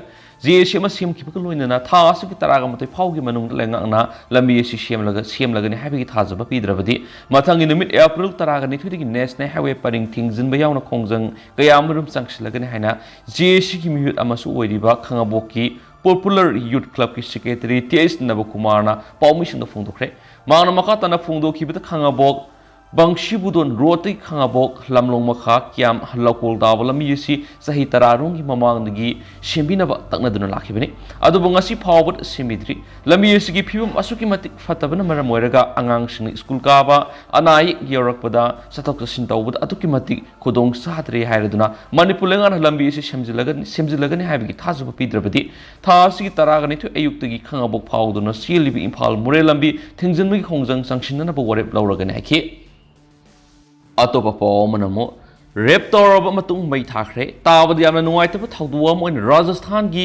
ꯖꯦ ꯑꯦ ꯁꯤ ꯑꯃ ꯁꯦꯝꯈꯤꯕꯒ ꯂꯣꯏꯅꯅ ꯊꯥ ꯑꯁꯤꯒꯤ ꯇꯔꯥꯒ ꯃꯥꯊꯣꯏ ꯐꯥꯎꯒꯤ ꯃꯅꯨꯡꯗ ꯂꯩꯉꯥꯛꯅ ꯂꯝꯕꯤ ꯑꯁꯤ ꯁꯦꯝꯂꯒ, ꯁꯦꯝꯂꯒꯅꯤ ꯍꯥꯏꯕꯒꯤ ꯊꯥꯖꯕ ꯄꯤꯗ꯭ꯔꯕꯗꯤ ꯃꯊꯪꯒꯤ ꯅꯨꯃꯤꯠ ꯑꯦꯄ꯭ꯔꯤꯜ ꯇꯔꯥꯒ ꯅꯤꯊꯣꯏꯗꯒꯤ ꯅꯦꯁꯅꯦꯜ ꯍꯥꯏꯋꯦ ꯄꯔꯤꯡ ꯊꯤꯡꯖꯤꯟꯕ ꯌꯥꯎꯅ ꯈꯣꯡꯖꯪ ꯀꯌꯥ ꯑꯃꯔꯣꯝ ꯆꯪꯁꯤꯜꯂꯒꯅꯤ ꯍꯥꯏꯅ ꯖꯦ ꯑꯦ ꯁꯤꯒꯤ ꯃꯤꯍꯨꯠ ꯑꯃꯁꯨ ꯑꯣꯏꯔꯤꯕ ꯈꯥꯉꯕꯣꯛꯀꯤ ꯄꯣꯄꯨꯂꯔ ꯌꯨꯠ ꯀ꯭ꯂꯕꯀꯤ ꯁꯦꯀ꯭ꯔꯦꯇꯔꯤ ꯇꯤ ꯑꯩꯆ ꯅꯕꯀꯨꯃꯥꯔꯅ ꯄꯥꯎꯃꯤꯁꯤꯡꯗ ꯐꯣꯡꯗꯣꯛꯈ꯭ꯔꯦ꯫ ꯃꯍꯥꯛꯅ ꯃꯈꯥ ꯇꯥꯅ ꯐꯣꯡꯗꯣꯛꯈꯤꯕꯗ ꯈꯥꯉꯕꯣꯛ ꯕꯪꯁꯤꯕꯨꯗꯣꯟ ꯔꯣꯗꯇꯒꯤ ꯈꯥꯉꯕꯣꯛ ꯂꯝꯂꯣꯡ ꯃꯈꯥ ꯀꯤꯌꯥꯝ ꯂꯧꯀꯣꯜ ꯇꯥꯕ ꯂꯝꯕꯤ ꯑꯁꯤ ꯆꯍꯤ ꯇꯔꯥꯔꯣꯝꯒꯤ ꯃꯃꯥꯡꯗꯒꯤ ꯁꯦꯝꯕꯤꯅꯕ ꯇꯛꯅꯗꯨꯅ ꯂꯥꯛꯈꯤꯕꯅꯤ꯫ ꯑꯗꯨꯕꯨ ꯉꯁꯤ ꯐꯥꯎꯕꯗ ꯁꯦꯝꯕꯤꯗ꯭ꯔꯤ꯫ ꯂꯝꯕꯤ ꯑꯁꯤꯒꯤ ꯐꯤꯕꯝ ꯑꯁꯨꯛꯀꯤ ꯃꯇꯤꯛ ꯐꯠꯇꯕꯅ ꯃꯔꯝ ꯑꯣꯏꯔꯒ ꯑꯉꯥꯡꯁꯤꯡꯅ ꯁ꯭ꯀꯨꯜ ꯀꯥꯕ, ꯑꯅꯥ ꯑꯌꯦꯛ ꯌꯧꯔꯛꯄꯗ ꯆꯠꯊꯣꯛ ꯆꯠꯁꯤꯟ ꯇꯧꯕꯗ ꯑꯗꯨꯛꯀꯤ ꯃꯇꯤꯛ ꯈꯨꯗꯣꯡ ꯆꯥꯗ꯭ꯔꯦ ꯍꯥꯏꯔꯗꯨꯅ ꯃꯅꯤꯄꯨꯔ ꯂꯩꯉꯥꯛꯅ ꯂꯝꯕꯤ ꯑꯁꯤ ꯁꯦꯝꯖꯤꯜꯂꯒꯅꯤ, ꯁꯦꯝꯖꯤꯜꯂꯒꯅꯤ ꯍꯥꯏꯕꯒꯤ ꯊꯥꯖꯕ ꯄꯤꯗ꯭ꯔꯕꯗꯤ ꯊꯥ ꯑꯁꯤꯒꯤ ꯇꯔꯥꯒ ꯅꯤꯊꯣꯏ ꯑꯌꯨꯛꯇꯒꯤ ꯈꯥꯉꯕꯣꯛ ꯐꯥꯎꯗꯨꯅ ꯆꯦꯜꯂꯤꯕ ꯏꯝꯐꯥꯜ ꯃꯣꯔꯦ ꯂꯝꯕꯤ ꯊꯤꯡꯖꯤꯟꯕꯒꯤ ꯈꯣꯡꯖꯪ ꯆꯪꯁꯤꯟꯅꯅꯕ ꯋꯥꯔꯦꯞ ꯂꯧꯔꯒꯅꯤ ꯍꯥꯏꯈꯤ꯫ ꯑꯇꯣꯞꯄ ꯄꯥꯎ ꯑꯃꯅ ꯑꯃꯨꯛ ꯔꯦꯞ ꯇꯧꯔꯕ ꯃꯇꯨꯡ ꯃꯩ ꯊꯥꯈ꯭ꯔꯦ꯫ ꯇꯥꯕꯗ ꯌꯥꯝꯅ ꯅꯨꯡꯉꯥꯏꯇꯕ ꯊꯧꯗꯣꯛ ꯑꯃ ꯑꯣꯏꯅ ꯔꯥꯖꯁꯊꯥꯟꯒꯤ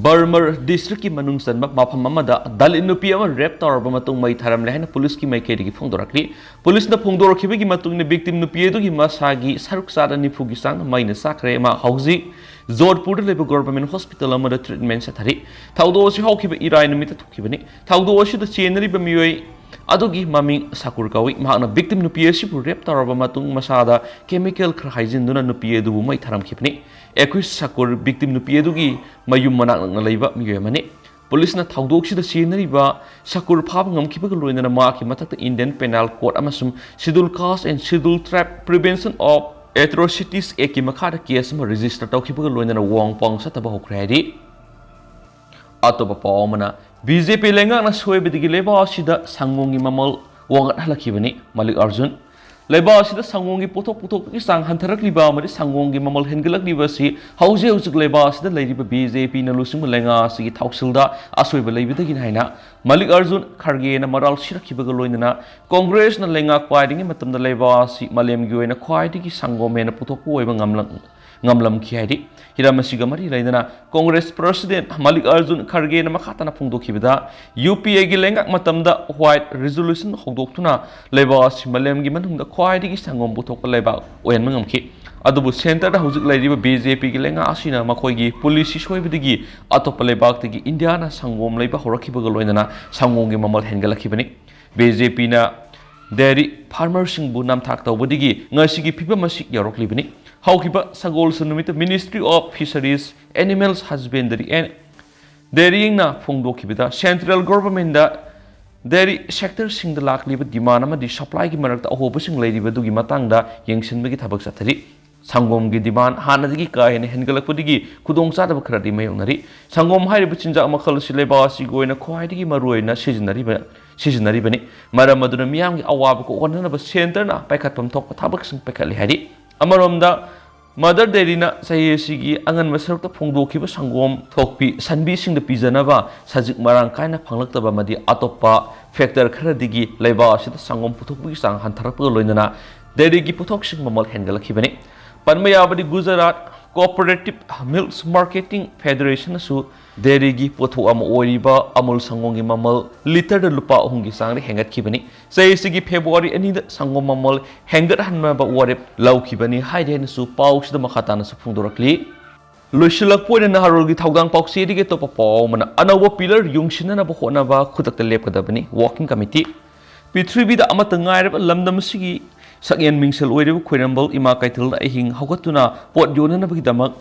ꯕꯔꯃꯔ ꯗꯤꯁꯇ꯭ꯔꯤꯛꯀꯤ ꯃꯅꯨꯡ ꯆꯟꯕ ꯃꯐꯝ ꯑꯃꯗ ꯗꯂꯤꯠ ꯅꯨꯄꯤ ꯑꯃ ꯔꯦꯞ ꯇꯧꯔꯕ ꯃꯇꯨꯡ ꯃꯩ ꯊꯥꯔꯝꯂꯦ ꯍꯥꯏꯅ ꯄꯨꯂꯤꯁꯀꯤ ꯃꯥꯏꯀꯩꯗꯒꯤ ꯐꯣꯡꯗꯣꯔꯛꯂꯤ꯫ ꯄꯨꯂꯤꯁꯅ ꯐꯣꯡꯗꯣꯔꯛꯈꯤꯕꯒꯤ ꯃꯇꯨꯡ ꯏꯟꯅ ꯚꯤꯛꯇꯤꯝ ꯅꯨꯄꯤ ꯑꯗꯨꯒꯤ ꯃꯁꯥꯒꯤ ꯁꯔꯨꯛ ꯆꯥꯗ ꯅꯤꯐꯨꯒꯤ ꯆꯥꯡ ꯃꯩꯅ ꯆꯥꯛꯈ꯭ꯔꯦ꯫ ꯃꯍꯥꯛ ꯍꯧꯖꯤꯛ ꯖꯣꯙꯄꯨꯔꯗ ꯂꯩꯕ ꯒꯣꯚꯔꯟꯃꯦꯟꯠ ꯍꯣꯁꯄꯤꯇꯥꯜ ꯑꯃꯗ ꯇ꯭ꯔꯤꯠꯃꯦꯟꯠ ꯆꯠꯊꯔꯤ꯫ ꯊꯧꯗꯣꯛ ꯑꯁꯤ ꯍꯧꯈꯤꯕ ꯏꯔꯥꯏ ꯅꯨꯃꯤꯠꯇ ꯊꯣꯛꯈꯤꯕꯅꯤ꯫ ꯊꯧꯗꯣꯛ ꯑꯁꯤꯗ ꯆꯦꯟꯅꯔꯤꯕ ꯃꯤꯑꯣꯏ ꯑꯗꯨꯒꯤ ꯃꯃꯤꯡ ꯁꯥꯀꯨꯔ ꯀꯧꯏ꯫ ꯃꯍꯥꯛꯅ ꯚꯤꯛꯇꯤꯝ ꯅꯨꯄꯤ ꯑꯁꯤꯕꯨ ꯔꯦꯞ ꯇꯧꯔꯕ ꯃꯇꯨꯡ ꯃꯁꯥꯗ ꯀꯦꯃꯤꯀꯦꯜ ꯈꯔ ꯍꯩꯖꯤꯟꯗꯨꯅ ꯅꯨꯄꯤ ꯑꯗꯨꯕꯨ ꯃꯩ ꯊꯥꯔꯝꯈꯤꯕꯅꯤ꯫ ꯑꯦꯀꯨꯏꯁ ꯁꯥꯀꯨꯔ ꯚꯤꯛꯇꯤꯝ ꯅꯨꯄꯤ ꯑꯗꯨꯒꯤ ꯃꯌꯨꯝ ꯃꯅꯥꯛ ꯅꯛꯅ ꯂꯩꯕ ꯃꯤꯑꯣꯏ ꯑꯃꯅꯤ꯫ ꯄꯨꯂꯤꯁꯅ ꯊꯧꯗꯣꯛꯁꯤꯗ ꯆꯦꯟꯅꯔꯤꯕ ꯁꯥꯀꯨꯔ ꯐꯥꯕ ꯉꯝꯈꯤꯕꯒ ꯂꯣꯏꯅꯅ ꯃꯍꯥꯛꯀꯤ ꯃꯊꯛꯇ Indian Penal Code ꯑꯃꯁꯨꯡ Scheduled Caste and Scheduled Tribe Prevention of Atrocities Act ꯀꯤ ꯃꯈꯥꯗ ꯀꯦꯁ ꯑꯃ ꯔꯦꯖꯤꯁꯇꯔ ꯇꯧꯈꯤꯕꯒ ꯂꯣꯏꯅꯅ ꯋꯥꯡ ꯄꯥꯎ ꯆꯠꯊꯕ ꯍꯧꯈ꯭ꯔꯦ ꯍꯥꯏꯔꯤ꯫ ꯑꯇꯣꯞꯄ ꯄꯥꯎ ꯑꯃꯅ, ꯕꯤ ꯖꯦ ꯄꯤ ꯂꯩꯉꯥꯛꯅ ꯁꯣꯏꯕꯗꯒꯤ ꯂꯩꯕꯥꯛ ꯑꯁꯤꯗ ꯁꯪꯒꯣꯝꯒꯤ ꯃꯃꯜ ꯋꯥꯡꯈꯠꯍꯜꯂꯛꯈꯤꯕꯅꯤ꯫ ꯃꯥꯂꯤꯛ ꯑꯥꯔꯖꯨꯟ, ꯂꯩꯕꯥꯛ ꯑꯁꯤꯗ ꯁꯪꯒꯣꯝꯒꯤ ꯄꯣꯠꯊꯣꯛ ꯄꯨꯊꯣꯛꯄꯒꯤ ꯆꯥꯡ ꯍꯟꯊꯔꯛꯂꯤꯕ ꯑꯃꯗꯤ ꯁꯪꯒꯣꯝꯒꯤ ꯃꯃꯜ ꯍꯦꯟꯒꯠꯂꯛꯂꯤꯕ ꯑꯁꯤ ꯍꯧꯖꯤꯛ ꯍꯧꯖꯤꯛ ꯂꯩꯕꯥꯛ ꯑꯁꯤꯗ ꯂꯩꯔꯤꯕ ꯕꯤ ꯖꯦ ꯄꯤꯅ ꯂꯨꯆꯤꯡꯕ ꯂꯩꯉꯥꯛ ꯑꯁꯤꯒꯤ ꯊꯧꯁꯤꯜꯗ ꯑꯁꯣꯏꯕ ꯂꯩꯕꯗꯒꯤꯅꯤ ꯍꯥꯏꯅ ꯃꯥꯂꯤꯛ ꯑꯥꯔꯖꯨꯟ ꯈꯔꯒꯦꯅ ꯃꯔꯥꯜ ꯁꯤꯔꯛꯈꯤꯕꯒ ꯂꯣꯏꯅꯅ ꯀꯣꯡꯒ꯭ꯔꯦꯁꯅ ꯂꯩꯉꯥꯛ ꯄꯥꯏꯔꯤꯉꯩ ꯃꯇꯝꯗ ꯂꯩꯕꯥꯛ ꯑꯁꯤ ꯃꯥꯂꯦꯝꯒꯤ ꯑꯣꯏꯅ ꯈ꯭ꯋꯥꯏꯗꯒꯤ ꯁꯪꯒꯣꯝ ꯍꯦꯟꯅ ꯄꯨꯊꯣꯛꯄ ꯑꯣꯏꯕ ꯉꯝꯂꯛ-, ꯉꯝꯂꯝꯈꯤ ꯍꯥꯏꯔꯤ꯫ ꯍꯤꯔꯝ ꯑꯁꯤꯒ ꯃꯔꯤ ꯂꯩꯅꯅ ꯀꯣꯡꯒ꯭ꯔꯦꯁ ꯄ꯭ꯔꯁꯤꯗꯦꯟꯠ ꯃꯥꯂꯤꯛ ꯑꯥꯔꯖꯨꯟ ꯈꯔꯒꯦꯅ ꯃꯈꯥ ꯇꯥꯅ ꯐꯣꯡꯗꯣꯛꯈꯤꯕꯗ, ꯌꯨ ꯄꯤ ꯑꯦꯒꯤ ꯂꯩꯉꯥꯛ ꯃꯇꯝꯗ ꯋꯥꯏꯠ ꯔꯤꯖꯣꯂꯨꯁꯟ ꯍꯧꯗꯣꯛꯇꯨꯅ ꯂꯩꯕꯥꯛ ꯑꯁꯤ ꯃꯥꯂꯦꯝꯒꯤ ꯃꯅꯨꯡꯗ ꯈ꯭ꯋꯥꯏꯗꯒꯤ ꯁꯪꯒꯣꯝ ꯄꯨꯊꯣꯛꯄ ꯂꯩꯕꯥꯛ ꯑꯣꯏꯍꯟꯕ ꯉꯝꯈꯤ꯫ ꯑꯗꯨꯕꯨ ꯁꯦꯟꯇꯔꯗ ꯍꯧꯖꯤꯛ ꯂꯩꯔꯤꯕ ꯕꯤ ꯖꯦ ꯄꯤꯒꯤ ꯂꯩꯉꯥꯛ ꯑꯁꯤꯅ ꯃꯈꯣꯏꯒꯤ ꯄꯣꯂꯤꯁꯤ ꯁꯣꯏꯕꯗꯒꯤ ꯑꯇꯣꯞꯄ ꯂꯩꯕꯥꯛꯇꯒꯤ ꯏꯟꯗꯤꯌꯥꯅ ꯁꯪꯒꯣꯝ ꯂꯩꯕ ꯍꯧꯔꯛꯈꯤꯕꯒ ꯂꯣꯏꯅꯅ ꯁꯪꯒꯣꯝꯒꯤ ꯃꯃꯜ ꯍꯦꯟꯒꯠꯂꯛꯈꯤꯕꯅꯤ꯫ ꯕꯤ ꯖꯦ ꯄꯤꯅ ꯗꯦꯔꯤ ꯐꯥꯔꯃꯔꯁꯤꯡꯕꯨ ꯅꯝꯊꯥꯛ ꯇꯧꯕꯗꯒꯤ ꯉꯁꯤꯒꯤ ꯐꯤꯕꯝ ꯑꯁꯤ ꯌꯧꯔꯛꯂꯤꯕꯅꯤ꯫ ꯍꯧꯈꯤꯕ ꯁꯒꯣꯜꯁꯦꯟ ꯅꯨꯃꯤꯠꯇ Ministry of Fisheries, Animals Husbandry and Dairying ꯅ ꯐꯣꯡꯗꯣꯛꯈꯤꯕꯗ, ꯁꯦꯟꯇ꯭ꯔꯦꯜ ꯒꯣꯚꯔꯟꯃꯦꯟꯠꯗ ꯗꯦꯔꯤ ꯁꯦꯛꯇꯔꯁꯤꯡꯗ ꯂꯥꯛꯂꯤꯕ ꯗꯤꯃꯥꯟ ꯑꯃꯗꯤ ꯁꯄ꯭ꯂꯥꯏꯒꯤ ꯃꯔꯛꯇ ꯑꯍꯣꯕꯁꯤꯡ ꯂꯩꯔꯤꯕꯗꯨꯒꯤ ꯃꯇꯥꯡꯗ ꯌꯦꯡꯁꯤꯟꯕꯒꯤ ꯊꯕꯛ ꯆꯠꯊꯔꯤ꯫ ꯁꯪꯒꯣꯝꯒꯤ ꯗꯤꯃꯥꯟ ꯍꯥꯟꯅꯗꯒꯤ ꯀꯥ ꯍꯦꯟꯅ ꯍꯦꯟꯒꯠꯂꯛꯄꯗꯒꯤ ꯈꯨꯗꯣꯡꯆꯥꯗꯕ ꯈꯔꯗꯤ ꯃꯥꯌꯣꯛꯅꯔꯤ꯫ ꯁꯪꯒꯣꯝ ꯍꯥꯏꯔꯤꯕ ꯆꯤꯟꯖꯥꯛ ꯃꯈꯜ ꯑꯁꯤ ꯂꯩꯕꯥꯛ ꯑꯁꯤꯒꯤ ꯑꯣꯏꯅ ꯈ꯭ꯋꯥꯏꯗꯒꯤ ꯃꯔꯨꯑꯣꯏꯅ ꯁꯤꯖꯤꯟꯅꯔꯤꯕ, ꯁꯤꯖꯤꯟꯅꯔꯤꯕꯅꯤ꯫ ꯃꯔꯝ ꯑꯗꯨꯅ ꯃꯤꯌꯥꯝꯒꯤ ꯑꯋꯥꯕ ꯀꯣꯛꯍꯟꯅꯅꯕ ꯁꯦꯟꯇꯔꯅ ꯄꯥꯏꯈꯠꯐꯝ ꯊꯣꯛꯄ ꯊꯕꯛꯁꯤꯡ ꯄꯥꯏꯈꯠꯂꯤ ꯍꯥꯏꯔꯤ꯫ ꯑꯃꯔꯣꯝꯗ, ꯃꯗꯔ ꯗꯦꯔꯤꯅ ꯆꯍꯤ ꯑꯁꯤꯒꯤ ꯑꯉꯟꯕ ꯁꯔꯨꯛꯇ ꯐꯣꯡꯗꯣꯛꯈꯤꯕ ꯁꯪꯒꯣꯝ ꯊꯣꯛꯄꯤ ꯁꯟꯕꯤꯁꯤꯡꯗ ꯄꯤꯖꯅꯕ ꯁꯖꯤꯛ ꯃꯔꯥꯡ ꯀꯥꯏꯅ ꯐꯪꯂꯛꯇꯕ ꯑꯃꯗꯤ ꯑꯇꯣꯞꯄ ꯐꯦꯛꯇꯔ ꯈꯔꯗꯒꯤ ꯂꯩꯕꯥꯛ ꯑꯁꯤꯗ ꯁꯪꯒꯣꯝ ꯄꯨꯊꯣꯛꯄꯒꯤ ꯆꯥꯡ ꯍꯟꯊꯔꯛꯄꯒ ꯂꯣꯏꯅꯅ ꯗꯦꯔꯤꯒꯤ ꯄꯣꯠꯊꯣꯛꯁꯤꯡ ꯃꯃꯜ ꯍꯦꯟꯒꯠꯂꯛꯈꯤꯕꯅꯤ꯫ ꯄꯟꯕ ꯌꯥꯕꯗꯤ, ꯒꯨꯖꯔꯥꯠ ꯀꯣꯑꯣꯄꯔꯦꯇꯤꯚ ꯃꯤꯜꯛꯁ ꯃꯥꯔꯀꯦꯇꯤꯡ ꯐꯦꯗꯔꯦꯁꯟꯅꯁꯨ ꯗꯦꯔꯤꯒꯤ ꯄꯣꯠꯊꯣꯛ ꯑꯃ ꯑꯣꯏꯔꯤꯕ ꯑꯃꯨꯜ ꯁꯪꯒꯣꯝꯒꯤ ꯃꯃꯜ ꯂꯤꯇꯔꯗ ꯂꯨꯄꯥ ꯑꯍꯨꯝꯒꯤ ꯆꯥꯡꯗ ꯍꯦꯟꯒꯠꯈꯤꯕꯅꯤ꯫ ꯆꯍꯤ ꯑꯁꯤꯒꯤ ꯐꯦꯕ꯭ꯔꯨꯋꯥꯔꯤ ꯑꯅꯤꯗ ꯁꯪꯒꯣꯝ ꯃꯃꯜ ꯍꯦꯟꯒꯠꯍꯟꯅꯕ ꯋꯥꯔꯦꯞ ꯂꯧꯈꯤꯕꯅꯤ ꯍꯥꯏꯔꯦꯅꯁꯨ ꯄꯥꯎꯁꯤꯗ ꯃꯈꯥ ꯇꯥꯅꯁꯨ ꯐꯣꯡꯗꯣꯔꯛꯂꯤ꯫ ꯂꯣꯏꯁꯤꯜꯂꯛꯄ ꯑꯣꯏꯅ ꯅꯍꯥꯔꯣꯜꯒꯤ ꯊꯧꯗꯥꯡ ꯄꯥꯎꯆꯦꯗꯒꯤ ꯑꯇꯣꯞꯄ ꯄꯥꯎ ꯑꯃꯅ, ꯑꯅꯧꯕ ꯄꯤꯂꯔ ꯌꯨꯡꯁꯤꯟꯅꯅꯕ ꯍꯣꯠꯅꯕ ꯈꯨꯗꯛꯇ ꯂꯦꯞꯀꯗꯕꯅꯤ, ꯋꯥꯔꯀꯤꯡ ꯀꯃꯤꯇꯤ꯫ ꯄ꯭ꯔꯤꯊꯤꯕꯤꯗ ꯑꯃꯠꯇ ꯉꯥꯏꯔꯕ ꯂꯝꯗꯝ ꯑꯁꯤꯒꯤ ꯁꯛꯍꯦꯟ ꯃꯤꯡꯁꯦꯜ ꯑꯣꯏꯔꯤꯕ ꯈ꯭ꯋꯥꯏꯔꯝꯕꯜ ꯏꯃꯥ ꯀꯩꯊꯦꯜꯗ ꯑꯍꯤꯡ ꯍꯧꯒꯠꯇꯨꯅ ꯄꯣꯠ ꯌꯣꯟꯅꯅꯕꯒꯤꯗꯃꯛ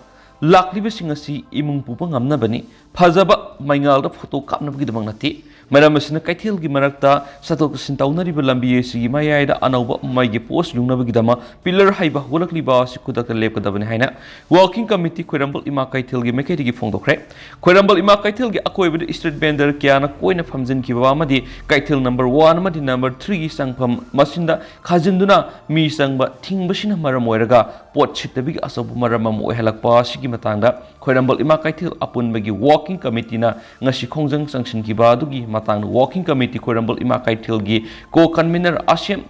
ꯂꯥꯛꯂꯤꯕꯁꯤꯡ ꯑꯁꯤ ꯏꯃꯨꯡ ꯄꯨꯕ ꯉꯝꯅꯕꯅꯤ, ꯐꯖꯕ ꯃꯩꯉꯥꯜꯗ ꯐꯣꯇꯣ ꯀꯥꯞꯅꯕꯒꯤꯗꯃꯛ ꯅꯠꯇꯦ꯫ ꯃꯔꯝ ꯑꯁꯤꯅ ꯀꯩꯊꯦꯜꯒꯤ ꯃꯔꯛꯇ ꯆꯠꯊꯣꯛ ꯆꯠꯁꯤꯟ ꯇꯧꯅꯔꯤꯕ ꯂꯝꯕꯤ ꯑꯁꯤꯒꯤ ꯃꯌꯥꯏꯗ ꯑꯅꯧꯕ ꯃꯩꯒꯤ ꯄꯣꯁ ꯌꯨꯡꯅꯕꯒꯤꯗꯃꯛ ꯄꯤꯂꯔ ꯍꯩꯕ ꯍꯧꯒꯠꯂꯛꯂꯤꯕ ꯑꯁꯤ ꯈꯨꯗꯛꯇ ꯂꯦꯞꯀꯗꯕꯅꯤ ꯍꯥꯏꯅ ꯋꯥꯔꯀꯤꯡ ꯀꯃꯤꯇꯤ ꯈ꯭ꯋꯥꯏꯔꯝꯕꯜ ꯏꯃꯥ ꯀꯩꯊꯦꯜꯒꯤ ꯃꯥꯏꯀꯩꯗꯒꯤ ꯐꯣꯡꯗꯣꯛꯈ꯭ꯔꯦ꯫ ꯈ꯭ꯋꯥꯏꯔꯝꯕꯜ ꯏꯃꯥ ꯀꯩꯊꯦꯜꯒꯤ ꯑꯀꯣꯏꯕꯗ ꯏꯁꯇ꯭ꯔꯤꯠ ꯚꯦꯟꯗꯔ ꯀꯌꯥꯅ ꯀꯣꯏꯅ ꯐꯝꯖꯤꯟꯈꯤꯕ ꯑꯃꯗꯤ ꯀꯩꯊꯦꯜ ꯅꯝꯕꯔ ꯋꯥꯟ ꯑꯃꯗꯤ ꯅꯝꯕꯔ ꯊ꯭ꯔꯤꯒꯤ ꯆꯪꯐꯝ ꯃꯁꯤꯗ ꯈꯥꯖꯤꯟꯗꯨꯅ ꯃꯤ ꯆꯪꯕ ꯊꯤꯡꯕꯁꯤꯅ ꯃꯔꯝ ꯑꯣꯏꯔꯒ ꯄꯣꯠ ꯁꯤꯠꯇꯕꯒꯤ ꯑꯆꯧꯕ ꯃꯔꯝ ꯑꯃ ꯑꯣꯏꯍꯜꯂꯛꯄ ꯑꯁꯤꯒꯤ ꯃꯇꯥꯡꯗ ꯈ꯭ꯋꯥꯏꯔꯝꯕꯜ ꯏꯃꯥ ꯀꯩꯊꯦꯜ ꯑꯄꯨꯟꯕꯒꯤ ꯋꯥꯔꯀꯤꯡ ꯀꯃꯤꯇꯤꯅ ꯉꯁꯤ ꯈꯣꯡꯖꯪ ꯆꯪꯁꯤꯟꯈꯤꯕ ꯑꯗꯨꯒꯤ ꯃꯇꯥꯡꯗ ꯋꯥꯔꯀꯤꯡ ꯀꯃꯤꯇꯤ ꯈ꯭ꯋꯥꯏꯔꯝꯕꯜ ꯏꯃꯥ ꯀꯩꯊꯦꯜꯒꯤ ꯀꯣ ꯀꯟꯚꯤꯅꯔ ꯑꯁꯦꯝ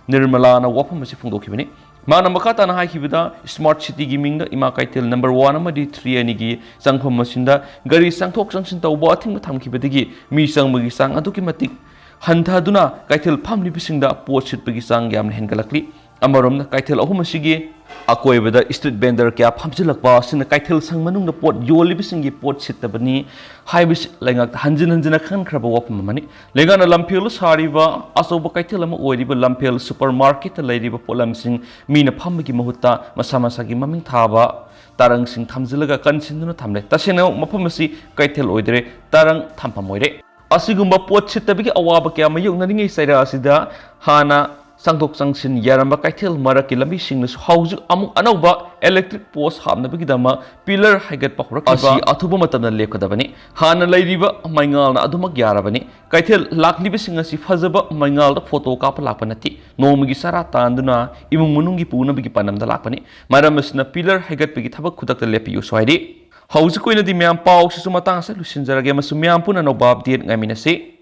ꯅꯤꯔꯃꯂꯥꯅ ꯋꯥꯐꯝ ꯑꯁꯤ ꯐꯣꯡꯗꯣꯛꯈꯤꯕꯅꯤ꯫ ꯃꯥꯅ ꯃꯈꯥ ꯇꯥꯅ ꯍꯥꯏꯈꯤꯕꯗ, ꯏꯁꯃꯥꯔꯠ ꯁꯤꯇꯤꯒꯤ ꯃꯤꯡꯗ ꯏꯃꯥ ꯀꯩꯊꯦꯜ ꯅꯝꯕꯔ ꯋꯥꯟ ꯑꯃꯗꯤ ꯊ꯭ꯔꯤ ꯑꯅꯤꯒꯤ ꯆꯪꯐꯝ ꯑꯁꯤꯗ ꯒꯥꯔꯤ ꯆꯪꯊꯣꯛ ꯆꯪꯁꯤꯟ ꯇꯧꯕ ꯑꯊꯤꯡꯕ ꯊꯝꯈꯤꯕꯗꯒꯤ ꯃꯤ ꯆꯪꯕꯒꯤ ꯆꯥꯡ ꯑꯗꯨꯛꯀꯤ ꯃꯇꯤꯛ ꯍꯟꯊꯗꯨꯅ ꯀꯩꯊꯦꯜ ꯐꯝꯂꯤꯕꯁꯤꯡꯗ ꯄꯣꯠ ꯁꯤꯠꯄꯒꯤ ꯆꯥꯡ ꯌꯥꯝꯅ ꯍꯦꯟꯒꯠꯂꯛꯂꯤ꯫ ꯑꯃꯔꯣꯝꯗ, ꯀꯩꯊꯦꯜ ꯑꯍꯨꯝ ꯑꯁꯤꯒꯤ ꯑꯀꯣꯏꯕꯗ ꯏꯁꯇ꯭ꯔꯤꯠ ꯚꯦꯟꯗꯔ ꯀꯌꯥ ꯐꯝꯖꯤꯜꯂꯛꯄ ꯑꯁꯤꯅ ꯀꯩꯊꯦꯜ ꯁꯪ ꯃꯅꯨꯡꯗ ꯄꯣꯠ ꯌꯣꯜꯂꯤꯕꯁꯤꯡꯒꯤ ꯄꯣꯠ ꯁꯤꯠꯇꯕꯅꯤ ꯍꯥꯏꯕꯁꯤ ꯂꯩꯉꯥꯛꯇ ꯍꯟꯖꯤꯟ ꯍꯟꯖꯤꯟꯅ ꯈꯟꯈ꯭ꯔꯕ ꯋꯥꯐꯝ ꯑꯃꯅꯤ꯫ ꯂꯩꯉꯥꯛꯅ ꯂꯝꯐꯦꯜꯗ ꯁꯥꯔꯤꯕ ꯑꯆꯧꯕ ꯀꯩꯊꯦꯜ ꯑꯃ ꯑꯣꯏꯔꯤꯕ ꯂꯝꯐꯦꯜ ꯁꯨꯄꯔ ꯃꯥꯔꯀꯦꯠꯇ ꯂꯩꯔꯤꯕ ꯄꯣꯠꯂꯝꯁꯤꯡ ꯃꯤꯅ ꯐꯝꯕꯒꯤ ꯃꯍꯨꯠꯇ ꯃꯁꯥ ꯃꯁꯥꯒꯤ ꯃꯃꯤꯡ ꯊꯥꯕ ꯇꯔꯪꯁꯤꯡ ꯊꯝꯖꯤꯜꯂꯒ ꯀꯟꯁꯤꯟꯗꯨꯅ ꯊꯝꯂꯦ꯫ ꯇꯁꯦꯡꯅ ꯃꯐꯝ ꯑꯁꯤ ꯀꯩꯊꯦꯜ ꯑꯣꯏꯗ꯭ꯔꯦ, ꯇꯔꯪ ꯊꯝꯐꯝ ꯑꯣꯏꯔꯦ꯫ ꯑꯁꯤꯒꯨꯝꯕ ꯄꯣꯠ ꯁꯤꯠꯇꯕꯒꯤ ꯑꯋꯥꯕ ꯀꯌꯥ ꯃꯥꯌꯣꯛꯅꯔꯤꯉꯩ ꯆꯩꯔꯥ ꯑꯁꯤꯗ ꯍꯥꯟꯅ ꯆꯪꯊꯣꯛ ꯆꯪꯁꯤꯟ ꯌꯥꯔꯝꯕ ꯀꯩꯊꯦꯜ ꯃꯔꯛꯀꯤ ꯂꯝꯕꯤꯁꯤꯡꯅꯁꯨ ꯍꯧꯖꯤꯛ ꯑꯃꯨꯛ ꯑꯅꯧꯕ electric post ꯍꯥꯞꯅꯕꯒꯤꯗꯃꯛ pillar ꯍꯩꯒꯠꯄ ꯍꯧꯔꯛꯈꯤꯕ ꯑꯁꯤ ꯑꯊꯨꯕ ꯃꯇꯝꯗ ꯂꯦꯞꯀꯗꯕꯅꯤ꯫ ꯍꯥꯟꯅ ꯂꯩꯔꯤꯕ ꯃꯩꯉꯥꯜꯅ ꯑꯗꯨꯃꯛ ꯌꯥꯔꯕꯅꯤ꯫ ꯀꯩꯊꯦꯜ ꯂꯥꯛꯂꯤꯕꯁꯤꯡ ꯑꯁꯤ ꯐꯖꯕ ꯃꯩꯉꯥꯜꯗ photo ꯀꯥꯞꯄ ꯂꯥꯛꯄ ꯅꯠꯇꯦ꯫ ꯅꯣꯡꯃꯒꯤ ꯆꯔꯥ ꯇꯥꯟꯗꯨꯅ ꯏꯃꯨꯡ ꯃꯅꯨꯡꯒꯤ ꯄꯨꯅꯕꯒꯤ ꯄꯥꯟꯗꯝꯗ ꯂꯥꯛꯄꯅꯤ꯫ ꯃꯔꯝ ꯑꯁꯤꯅ pillar ꯍꯩꯒꯠꯄꯒꯤ ꯊꯕꯛ ꯈꯨꯗꯛꯇ ꯂꯦꯞꯄꯤꯌꯨꯁꯨ ꯍꯥꯏꯔꯤ꯫ ꯍꯧꯖꯤꯛꯀꯤ ꯑꯣꯏꯅꯗꯤ ꯃꯌꯥꯝ ꯄꯥꯎꯁꯤꯁꯨ ꯃꯇꯥꯡ ꯑꯁꯤꯗ ꯂꯣꯏꯁꯤꯟꯖꯔꯒꯦ ꯑꯃꯁꯨꯡ ꯃꯌꯥꯝ ꯄꯨꯟꯅ ꯑꯅꯧꯕ update ꯉꯥꯏꯃꯤꯟꯅꯁꯤ꯫